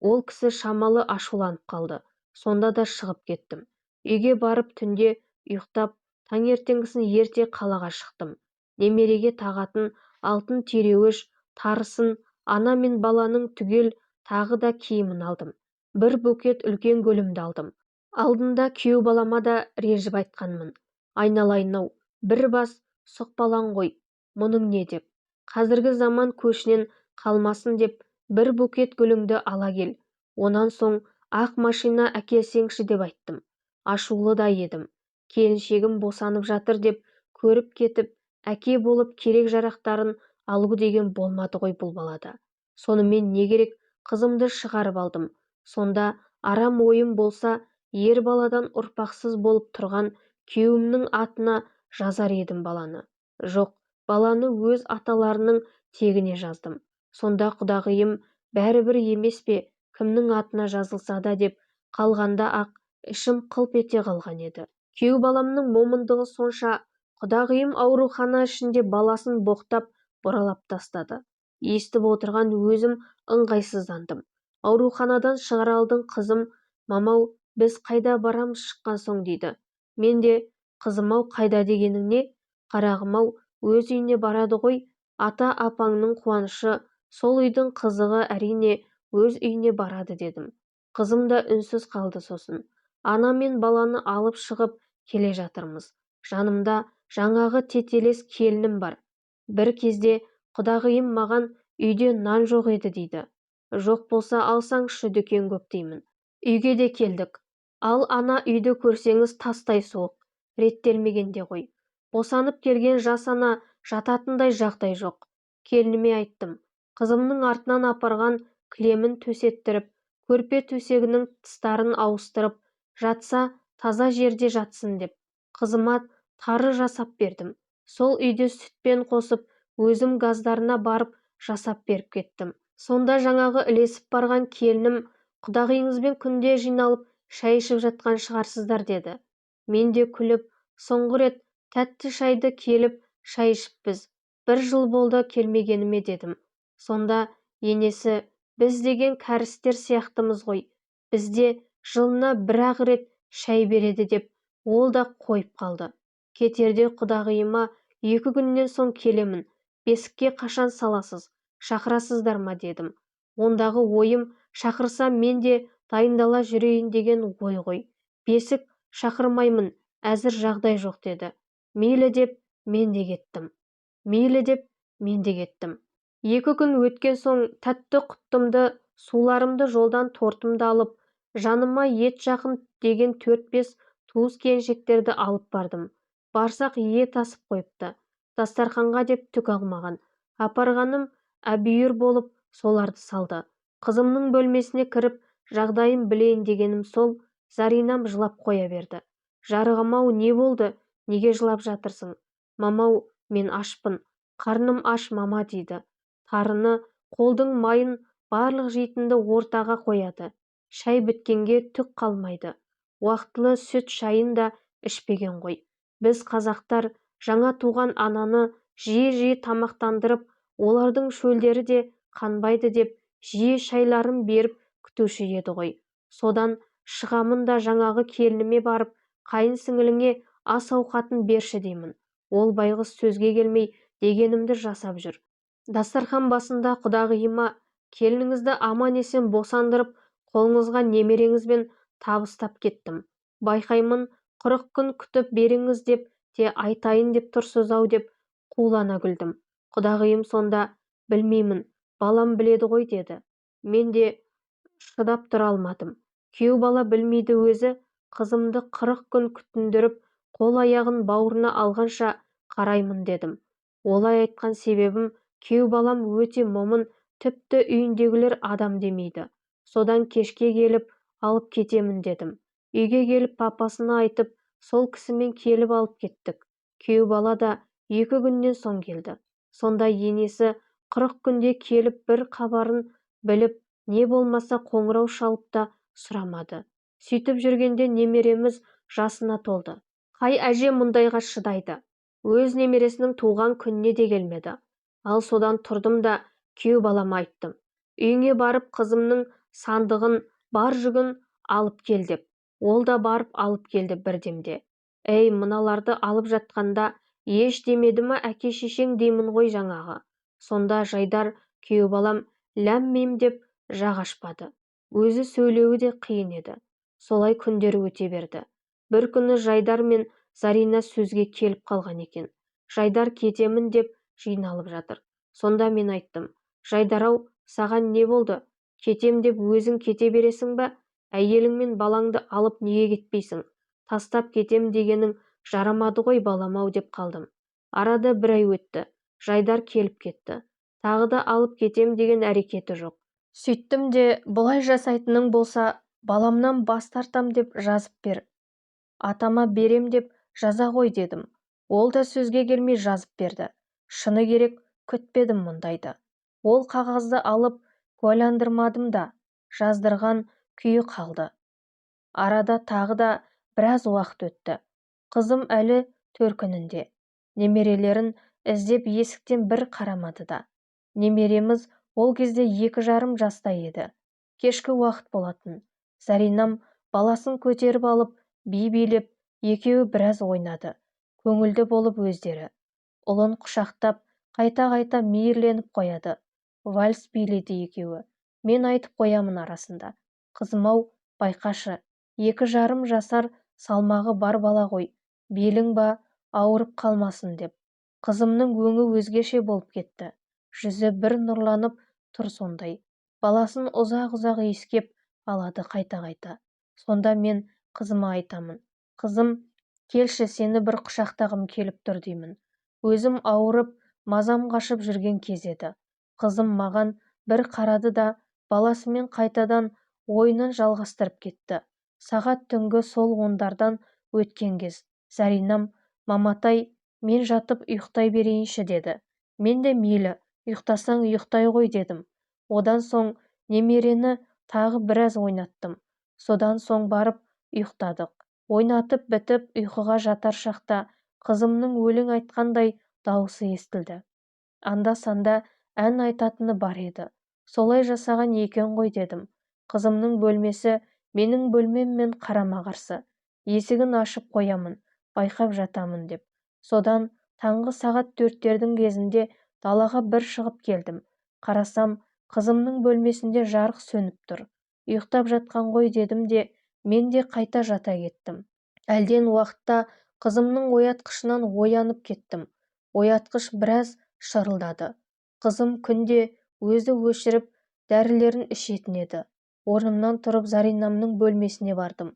Ол кісі шамалы ашуланып қалды. Сонда да шығып кеттім. Үйге барып түнде ұйықтап, таңертеңгісін ерте қалаға шықтым. Немереге тағатын алтын тереуіш, тарысын, ана мен баланың түгел тағы да киімін алдым. Бір букет үлкен гүлімді алдым. Алдында күйеу балама да ренжіп айтқанмын. Айналайын-ау, бір бас сұқпалаң ғой, мұның не деп. Қазіргі заман көшінен қалмасын деп бір букет гүліңді ала кел. Онан соң ақ машина әкелсеңші деп айттым. Ашулы да едім. Келіншегім босанып жатыр деп көріп кетіп, Әке болып керек-жарақтарын алу деген болмады ғой бұл балада. Сонымен не керек, қызымды шығарып алдым. Сонда арам ойым болса, ер баладан ұрпақсыз болып тұрған күйеуімнің атына жазар едім баланы. Жоқ, баланы өз аталарының тегіне жаздым. Сонда құдағиым бәрібір емес пе, кімнің атына жазылса да деп қалғанда-ақ ішім қылп ете қалған еді. Күйеу баламның момындығы сонша, құдағиым аурухана ішінде баласын боқтап, бұралап тастады. Естіп отырған өзім ыңғайсыздандым. Ауруханадан шығар алдын қызым, мамау, біз қайда барамыз шыққан соң дейді. Мен де, қызым-ау қайда дегенің не? Қарағым-ау, өз үйіне барады ғой, ата-апаңның қуанышы, сол үйдің қызығы әрине өз үйіне барады дедім. Қызым да үнсіз қалды сосын. Ана мен баланы алып шығып келе жатырмыз. Жанымда жаңағы тетелес келінім бар. Бір кезде құдағиым маған үйде нан жоқ еді дейді. Жоқ болса алсаңшы дүкен көп деймін. Үйге де келдік. Ал ана үйді көрсеңіз тастай суық, реттелмеген де ғой. Босанып келген жас ана жататындай жағдай жоқ. Келініме айттым. Қызымның артынан апарған кілемін төсеттіріп, көрпе төсегінің тыстарын ауыстырып, жатса таза жерде жатсын деп, қызыма тары жасап бердім. Сол үйде сүтпен қосып, өзім газдарына барып жасап беріп кеттім. Сонда жаңағы ілесіп барған келінім, құдағиыңызбен күнде жиналып шай ішіп жатқан шығарсыздар деді. Мен де күліп, соңғы рет тәтті шайды келіп шай ішіппіз, бір жыл болды келмегеніме дедім. Сонда енесі, біз деген кәрістер сияқтымыз ғой, бізде жылына бір-ақ рет шай береді деп, ол да қойып қалды. Кетерде құдағиыма 2 күннен соң келемін, бесікке қашан саласыз, шақырасыздар ма дедім. Ондағы ойым, шақырса мен де дайындала жүрейін деген ой ғой. Бесік шақырмаймын, әзір жағдай жоқ деді. Мейлі деп мен де кеттім. Мейлі деп мен де кеттім. 2 күн өткен соң тәтті құттымды, суларымды жолдан тортымды алып, жаныма ет жақын деген 4-5 туыс келіншектерді алып бардым. Барсақ ет асып қойыпты. Дастарханға деп түк алмаған. Апарғаным әбүйір болып соларды салды. Қызымның бөлмесіне кіріп, жағдайын білейін дегенім сол, Заринам жылап қоя берді. Жарығым-ау, не болды? Неге жылап жатырсың? Мамау, мен ашпын. Қарным аш, мама дейді. Тарыны, қолдың майын, барлық жейтінді ортаға қояды. Шай біткенге түк қалмайды. Уақтылы сүт шайын да ішпеген ғой. Біз қазақтар жаңа туған ананы жиі-жиі тамақтандырып, олардың шөлдері де қанбайды деп жиі шайларын беріп күтуші еді ғой. Содан шығамын да жаңағы келініме барып, қайын сіңіліңе ас ауқатын берші деймін. Ол байғұс сөзге келмей дегенімді жасап жүр. Дастархан басында құдағиыма, келініңізді аман-есен босандырып, қолыңызға немереңізбен табыстап кеттім. Байқаймын, 40 күн күтіп беріңіз деп те айтайын деп тұрсыз-ау деп қулана күлдім. Құдағиым сонда, білмеймін, балам біледі ғой деді. Мен де шыдап тұра алмадым. Күйеу бала білмейді өзі, қызымды 40 күн күтіндіріп, қол аяғын бауырына алғанша қараймын дедім. Олай айтқан себебім, күйеу балам өте момын, тіпті үйіндегілер адам демейді. Содан кешке келіп алып кетемін дедім. Үйге келіп папасына айтып, сол кісімен келіп алып кеттік. Күйеу бала да 2 күннен соң келді. Сонда енесі 40 күнде келіп бір хабарын біліп, не болмаса қоңырау шалып та сұрамады. Сөйтіп жүргенде немереміз жасына толды. Қай әже мұндайға шыдайды? Өз немересінің туған күніне де келмеді. Ал содан тұрдым да күйеу балама айттым. Үйіңе барып қызымның сандығын, бар жүгін алып кел деп. Ол да барып алып келді бірдемде. Әй, мыналарды алып жатқанда еш демеді ма әке шешең деймін ғой жаңағы. Сонда Жайдар күйеу балам ләм-мим деп жақ ашпады. Өзі сөйлеуі де қиын еді. Солай күндері өте берді. Бір күні Жайдар мен Зарина сөзге келіп қалған екен. Жайдар кетемін деп жиналып жатыр. Сонда мен айттым, Жайдар-ау, саған не болды? Кетем деп өзің кете бересің бе? Әйелің мен балаңды алып неге кетпейсің? Тастап кетем дегенің жарамады ғой балам-ау деп қалдым. Арада бір ай өтті. Жайдар келіп кетті. Тағы да алып кетем деген әрекеті жоқ. Сөйттім де, бұлай жасайтының болса, баламнан бас тартам деп жазып бер. Атама берем деп жаза ғой дедім. Ол да сөзге келмей жазып берді. Шыны керек, күтпедім мұндайды. Ол қағазды алып куәландырмадым да, жаздырған күйі қалды. Арада тағы да біраз уақыт өтті. Қызым әлі төркінінде. Немерелерін іздеп есіктен бір қарамады да. Немереміз ол кезде 2,5 жаста еді. Кешкі уақыт болатын. Заринам баласын көтеріп алып, би билеп, екеуі біраз ойнады. Көңілді болып өздері. Ұлын құшақтап, қайта-қайта мейірленіп қояды. Вальс биледі екеуі. Мен айтып қоямын арасында. Қызым-ау, байқашы, 2,5 жасар салмағы бар бала ғой, белің ба, ауырып қалмасын деп. Қызымның өңі өзгеше болып кетті. Жүзі бір нұрланып тұр сондай. Баласын ұзақ-ұзақ иіскеп алады қайта-қайта. Сонда мен қызыма айтамын. Қызым, келші, сені бір құшақтағым келіп тұр деймін. Өзім ауырып, мазам қашып жүрген кез еді. Қызым маған бір қарады да, баласымен қайтадан ойынын жалғастырып кетті. Сағат түнгі сол 10-дардан өткен кез. Заринам, маматай, мен жатып ұйықтай берейінші деді. Мен де мейлі, ұйықтасаң ұйықтай ғой дедім. Одан соң немерені тағы біраз ойнаттым. Содан соң барып ұйықтадық. Ойнатып бітіп ұйқыға жатар шақта қызымның өлең айтқандай дауысы естілді. Анда-санда ән айтатыны бар еді. Солай жасаған екен ғой дедім. Қызымның бөлмесі менің бөлмеммен қарама-қарсы. Есігін ашып қоямын, байқап жатамын деп. Содан таңғы сағат 4-тердің кезінде далаға бір шығып келдім. Қарасам, қызымның бөлмесінде жарық сөніп тұр. Ұйықтап жатқан ғой дедім де, мен де қайта жата кеттім. Әлден уақытта қызымның оятқышынан оянып кеттім. Оятқыш біраз шырылдады. Қызым күнде өзі өшіріп, дәрілерін ішетін еді. Орнымнан тұрып Заринамның бөлмесіне бардым.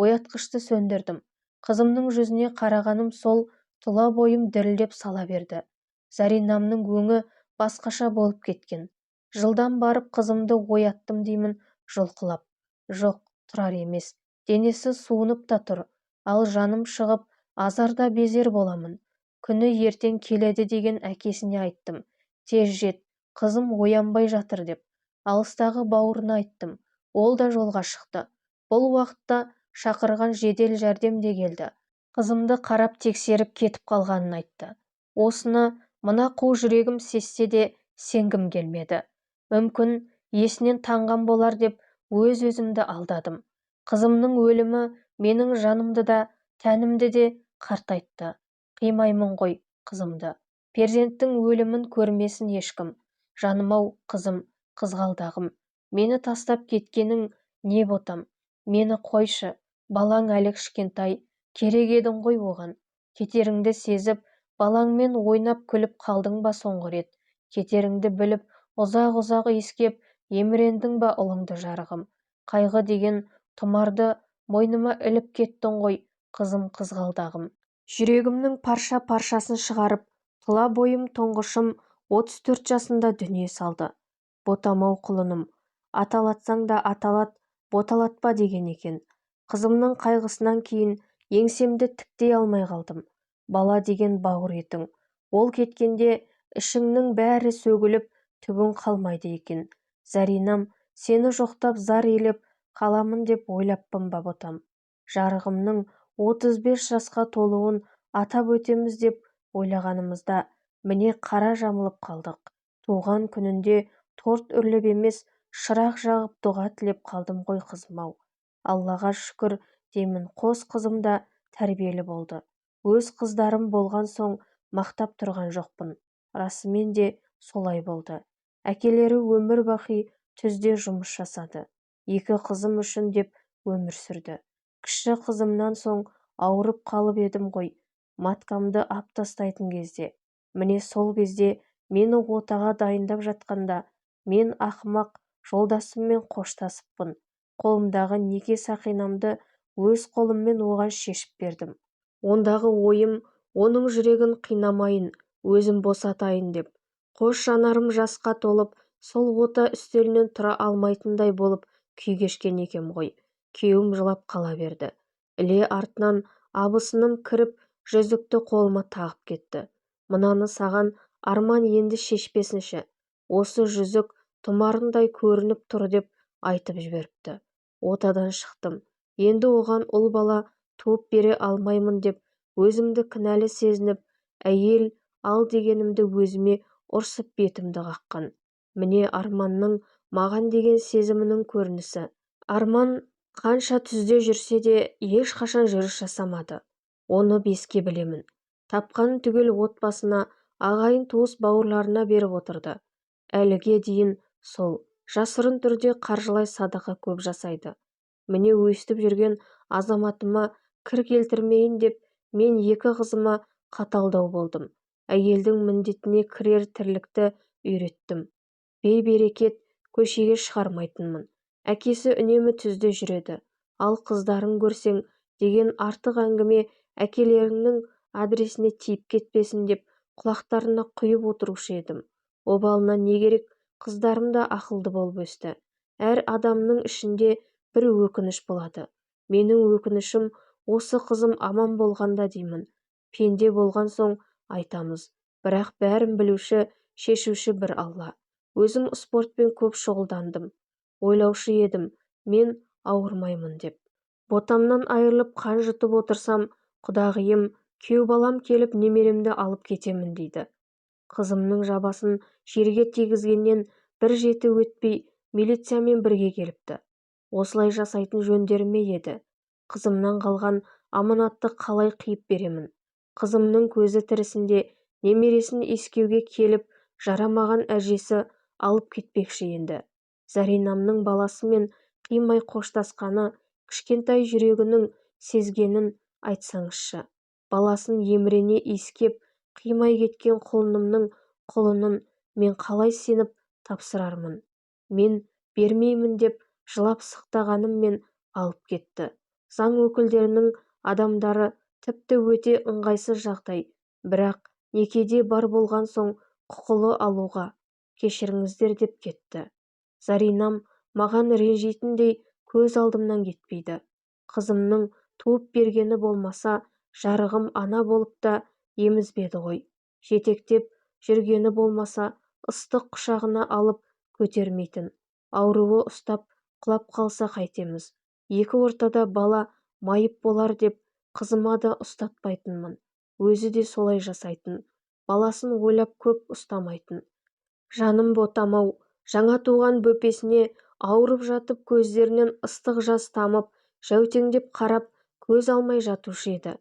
Оятқышты сөндірдім. Қызымның жүзіне қарағаным сол, тұла бойым дірілдеп сала берді. Заринамның өңі басқаша болып кеткен. Жылдам барып қызымды ояттым деймін жұлқылап. Жоқ, тұрар емес. Денесі суынып та тұр. Ал жаным шығып, азарда безер боламын. Күні ертең келеді деген әкесіне айттым. Тез жет, қызым оянбай жатыр деп. Алыстағы бауырына айттым. Ол да жолға шықты. Бұл уақытта шақырған жедел жәрдем де келді. Қызымды қарап тексеріп кетіп қалғанын айтты. Осыны мына қу жүрегім сезсе де сенгім келмеді. Мүмкін есінен танған болар деп өз-өзімді алдадым. Қызымның өлімі менің жанымды да, тәнімді де қартайтты. Қимаймын ғой қызымды. Перзенттің өлімін көрмесін ешкім. Жаным-ау, қызым, қызғалдағым. Мені тастап кеткенің не ботам? Мені қойшы, балаң әлі кішкентай, керек едің ғой оған. Кетеріңді сезіп, балаңмен ойнап күліп қалдың ба соңғы рет? Кетеріңді біліп, ұзақ-ұзақ иіскеп, емірендің ба ұлыңды жарығым? Қайғы деген тұмарды мойныма іліп кеттің ғой, қызым қызғалдағым. Жүрегімнің парша-паршасын шығарып, тұла бойым тұңғышым 34 жасында дүние салды. Ботам-ау құлыным, аталатсаң да аталат, боталатпа деген екен. Қызымның қайғысынан кейін еңсемді тіктей алмай қалдым. Бала деген бауыр етің. Ол кеткенде ішіңнің бәрі сөгіліп, түгің қалмайды екен. Заринам, сені жоқтап зар елеп қаламын деп ойлаппын ба ботам? Жарығымның 35 жасқа толуын атап өтеміз деп ойлағанымызда, міне қара жамылып қалдық. Туған күнінде торт үрлеп емес, шырақ жағып дұға тілеп қалдым ғой қызым-ау. Аллаға шүкір деймін, қос қызым да тәрбиелі болды. Өз қыздарым болған соң мақтап тұрған жоқпын. Расымен де солай болды. Әкелері өмір бақи түзде жұмыс жасады. Екі қызым үшін деп өмір сүрді. Кіші қызымнан соң ауырып қалып едім ғой, маткамды ап тастайтын кезде. Міне сол кезде мені отаға дайындап жатқанда, мен ақымақ жолдасыммен қоштасыппын. Қолымдағы неке сақинамды өз қолыммен оған шешіп бердім. Ондағы ойым Оның жүрегін қинамайын, өзім босатайын деп. Қос жанарым жасқа толып, сол ота үстелінен тұра алмайтындай болып күй кешкен екем ғой. Күйеуім жылап қала берді. Іле артынан абысыным кіріп, жүзікті қолыма тағып кетті. Мынаны саған Арман енді шешпесінші. Осы жүзік тұмарындай көрініп тұр деп айтып жіберіпті. Отадан шықтым. Енді оған ұл бала туып бере алмаймын деп өзімді кінәлі сезініп, әйел ал дегенімді өзіме ұрсып бетімді қаққан. Міне Арманның маған деген сезімінің көрінісі. Арман қанша түзде жүрсе де ешқашан жүріс жасамады. Оны беске білемін. Тапқанын түгел отбасына, ағайын туыс бауырларына беріп отырды. Әліге дейін сол, жасырын түрде қаржылай садақа көп жасайды. Міне өстіп жүрген азаматыма кір келтірмейін деп мен екі қызыма қаталдау болдым. Әйелдің міндетіне кірер тірлікті үйреттім. Бейберекет көшеге шығармайтынмын. Әкесі үнемі түзде жүреді. Ал қыздарың көрсең деген артық әңгіме әкелеріңнің адресіне тиіп кетпесін деп құлақтарына құйып отырушы едім. Обалына не керек, қыздарым да ақылды болып өсті. Әр адамның ішінде бір өкініш болады. Менің өкінішім осы қызым аман болғанда деймін. Пенде болған соң айтамыз. Бірақ бәрін білуші, шешуші бір Алла. Өзім спортпен көп шұғылдандым. Ойлаушы едім, мен ауырмаймын деп. Ботамнан айырылып қан жұтып отырсам, құдағиым, күйеу балам келіп немеремді алып кетемін дейді. Қызымның жабасын жерге тигізгеннен бір жеті өтпей милициямен бірге келіпті. Осылай жасайтын жөндері ме еді? Қызымнан қалған аманатты қалай қиып беремін? Қызымның көзі тірісінде немересін иіскеуге келіп жарамаған әжесі алып кетпекші енді. Заринамның баласымен қимай қоштасқаны кішкентай жүрегінің сезгенін айтсаңызшы. Баласын емірене иіскеп қимай кеткен құлынымның құлынын мен қалай сеніп тапсырармын? Мен бермеймін деп жылап сықтағаныммен алып кетті. Заң өкілдерінің адамдары тіпті өте ыңғайсыз жағдай, бірақ некеде бар болған соң құқылы алуға. Кешіріңіздер деп кетті. Заринам маған ренжитіндей көз алдымнан кетпейді. Қызымның туып бергені болмаса, жарығым ана болып та емізбеді ғой. Жетектеп жүргені болмаса, ыстық құшағына алып көтермейтін. Ауруы ұстап құлап қалса қайтеміз. Екі ортада бала майып болар деп қызыма да ұстатпайтынмын. Өзі де солай жасайтын. Баласын ойлап көп ұстамайтын. Жаным ботам-ау, жаңа туған бөпесіне ауырып жатып көздерінен ыстық жас тамып, жәутеңдеп қарап, көз алмай жатушы еді.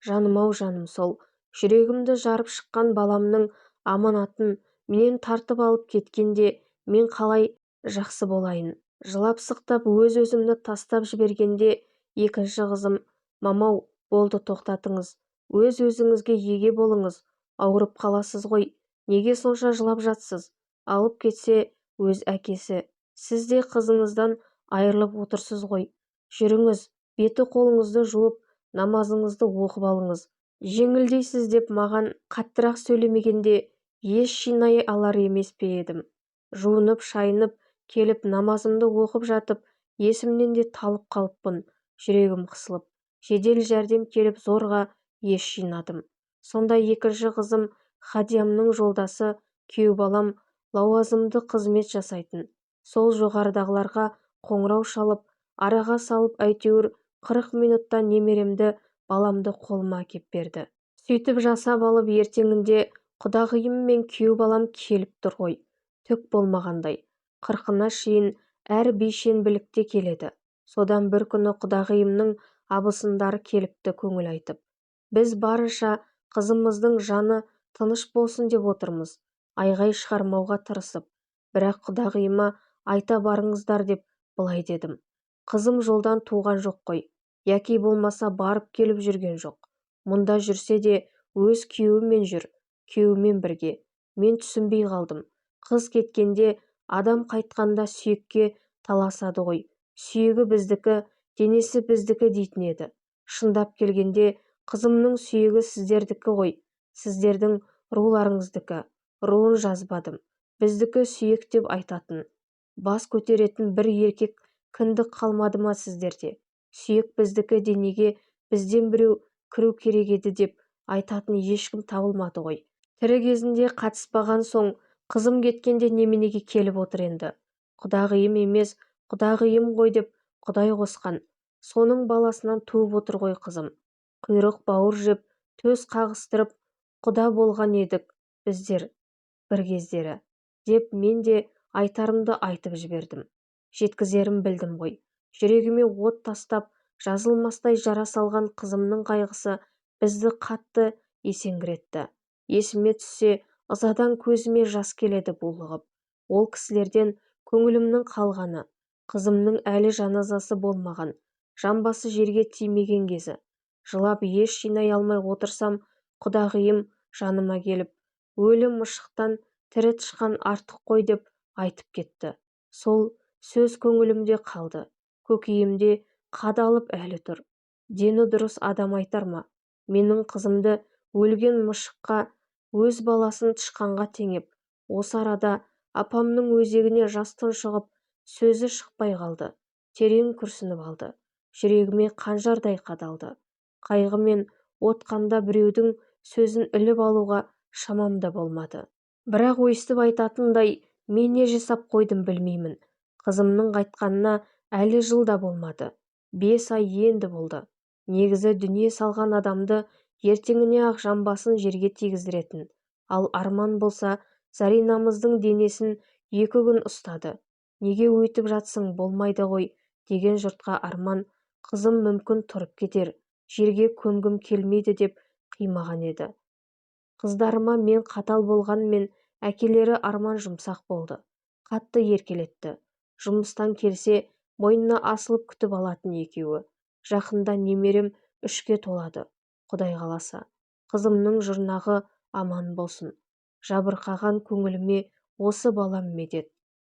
Жаным-ау, жаным сол, жүрегімді жарып шыққан баламның аманатын менен тартып алып кеткенде мен қалай жақсы болайын? Жылап сықтап өз-өзімді тастап жібергенде екінші қызым, мамау, болды тоқтатыңыз, өз-өзіңізге еге болыңыз, ауырып қаласыз ғой, неге сонша жылап жатсыз? Алып кетсе өз әкесі, сіз де қызыңыздан айырылып отырсыз ғой. Жүріңіз, беті қолыңызды жуып, намазыңызды оқып алыңыз. Жеңілдейсіз деп маған қаттырақ сөйлемегенде ес жинай алар емес пе едім? Жуынып, шайынып келіп намазымды оқып жатып, есімнен де талып қалыппын, жүрегім қысылып. Жедел жәрдем келіп зорға ес жинадым. Сонда екінші қызым Хадиямның жолдасы күйеу балам лауазымды қызмет жасайтын. Сол жоғарыдағыларға қоңырау шалып, араға салып әйтеуір 40 минутта немеремді, баламды қолыма әкеп берді. Сөйтіп жасап алып ертеңінде құдағиым мен күйеу балам келіп тұр ғой. Түк болмағандай. 40-ына шейін әр бейшенбілікте келеді. Содан бір күні құдағиымның абысындары келіпті көңіл айтып. Біз барынша қызымыздың жаны тыныш болсын деп отырмыз. Айғай шығармауға тырысып. Бірақ құдағиыма айта барыңыздар деп былай дедім. Қызым жолдан туған жоқ қой, яки болмаса барып келіп жүрген жоқ. Мұнда жүрсе де өз күйеуімен жүр, күйеуімен бірге. Мен түсінбей қалдым. Қыз кеткенде адам қайтқанда сүйекке таласады ғой. Сүйегі біздікі, денесі біздікі дейтін еді. Шындап келгенде Қызымның сүйегі сіздердікі ғой, сіздердің руларыңыздікі, руын жазбадым, біздікі сүйек деп айтатын. Бас көтеретін бір еркек кіндік қалмады ма сіздерде? Сүйек біздікі, денеге бізден біреу кіру керек еді деп айтатын ешкім табылмады ғой. Тірі кезінде қатыспаған соң, қызым кеткенде неменеге келіп отыр енді? Құдағиым емес, құдағиым ғой деп құдай қосқан, соның баласынан туып отыр ғой қызым. Құйрық бауыр жеп, төс қағыстырып құда болған едік біздер бір кездері, деп мен де айтарымды айтып жібердім. Жеткізерім білдім ғой. Жүрегіме от тастап, жазылмастай жара салған қызымның қайғысы бізді қатты есеңгіретті. Есіме түссе, ызадан көзіме жас келеді булығып. Ол кісілерден көңілімнің қалғаны, қызымның әлі жаназасы болмаған, жамбасы жерге тимеген кезі. Жылап ес жинай алмай отырсам, құдағиым жаныма келіп, өлі мышықтан тірі тышқан артық қой деп айтып кетті. Сол сөз көңілімде қалды, көкейімде қадалып әлі тұр. Дені дұрыс адам айтар ма? Менің қызымды өлген мышыққа, өз баласын тышқанға теңеп. Осы арада апамның өзегіне жас тұншығып, сөзі шықпай қалды. Терең күрсініп алды. Жүрегіме қанжардай қадалды. Қайғымен отқанда біреудің сөзін іліп алуға шамам да болмады. Бірақ өйстіп айтатындай мен не жасап қойдым білмеймін. Қызымның қайтқанына әлі жыл да болмады. 5 ай енді болды. Негізі дүние салған адамды ертеңіне-ақ жамбасын жерге тигіздіретін. Ал Арман болса, Заринамыздың денесін 2 күн ұстады. Неге өйтіп жатсың, болмайды ғой деген жұртқа Арман, қызым мүмкін тұрып кетер, жерге көмгім келмейді деп қимаған еді. Қыздарыма мен қатал болғанмен, әкелері Арман жұмсақ болды. Қатты еркелетті. Жұмыстан келсе, мойнына асылып күтіп алатын екеуі. Жақында немерем 3-ке толады, Құдай қаласа. Қызымның жұрнағы аман болсын. Жабырқаған көңіліме осы балам медет.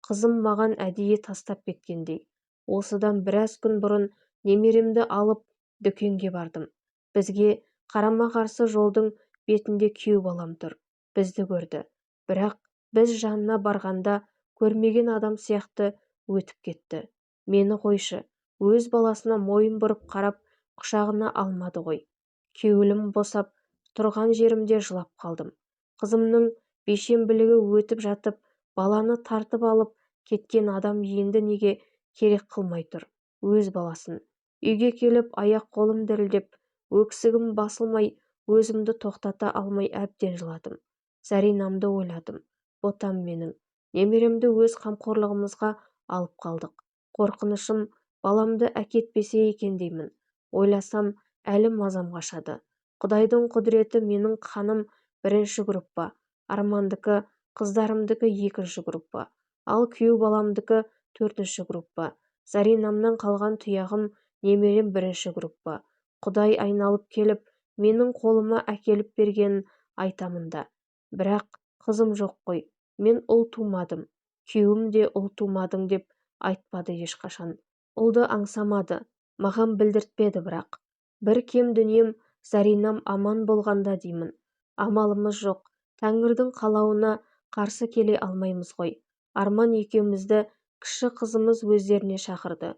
Қызым маған әдейі тастап кеткендей. Осыдан біраз күн бұрын немеремді алып дүкенге бардым. Бізге қарама-қарсы жолдың бетінде күйеу балам тұр. Бізді көрді. Бірақ біз жанына барғанда көрмеген адам сияқты өтіп кетті. Мені қойшы, өз баласына мойын бұрып қарап, құшағына алмады ғой. Кеуілім босап, тұрған жерімде жылап қалдым. Қызымның бейшенбілігі өтіп жатып, баланы тартып алып кеткен адам енді неге керек қылмай тұр өз баласын. Үйге келіп аяқ қолым дірілдеп, өксігім басылмай, өзімді тоқтата алмай әбден жыладым. Заринамды ойладым. Ботам менің. Немеремді өз қамқорлығымызға алып қалдық. Қорқынышым баламды әкетпесе екен деймін. Ойласам, әлі мазам қашады. Құдайдың құдіреті, менің қаным 1-ші группа, Армандікі, қыздарымдікі 2-ші группа, ал күйеу баламдікі 4-ші группа. Заринамнан қалған тұяғым немерем 1-ші группа. Құдай айналып келіп, менің қолыма әкеліп бергенін айтамын да. Бірақ қызым жоқ қой, мен ұл тумадым, күйеуім де ұл тумадың деп айтпады ешқашан. Ұлды аңсамады, маған білдіртпеді бірақ. Бір кем дүнием Заринам аман болғанда деймін. Амалымыз жоқ, тәңірдің қалауына қарсы келе алмаймыз ғой. Арман екеумізді кіші қызымыз өздеріне шақырды.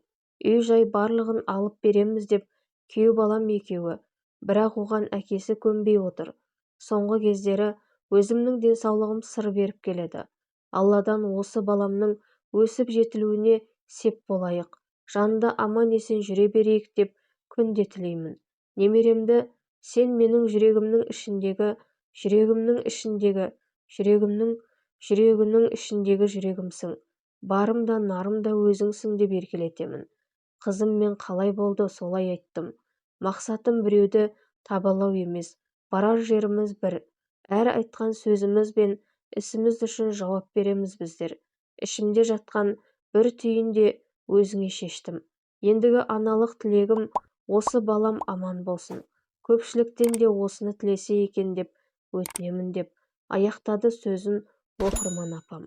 Үй-жай барлығын алып береміз деп күйеу балам екеуі, бірақ оған әкесі көнбей отыр. Соңғы кездері өзімнің денсаулығым сыр беріп келеді. Алладан осы баламның өсіп жетілуіне сеп болайық, жанында аман-есен жүре берейік деп күнде тілеймін. Немеремді сен менің жүрегімнің ішіндегі, жүрегімнің ішіндегі, жүрегімнің жүрегінің ішіндегі жүрегімсің. Барым да нарым да өзіңсің деп еркелетемін. Қызым мен қалай болды, солай айттым. Мақсатым біреуді табалау емес, барар жеріміз бір. Әр айтқан сөзіміз бен ісіміз үшін жауап береміз біздер. Ішімде жатқан бір түйін де өзіңе шештім. Ендігі аналық тілегім осы балам аман болсын. Көпшіліктен де осыны тілесе екен деп өтінемін деп аяқтады сөзін оқырман апам.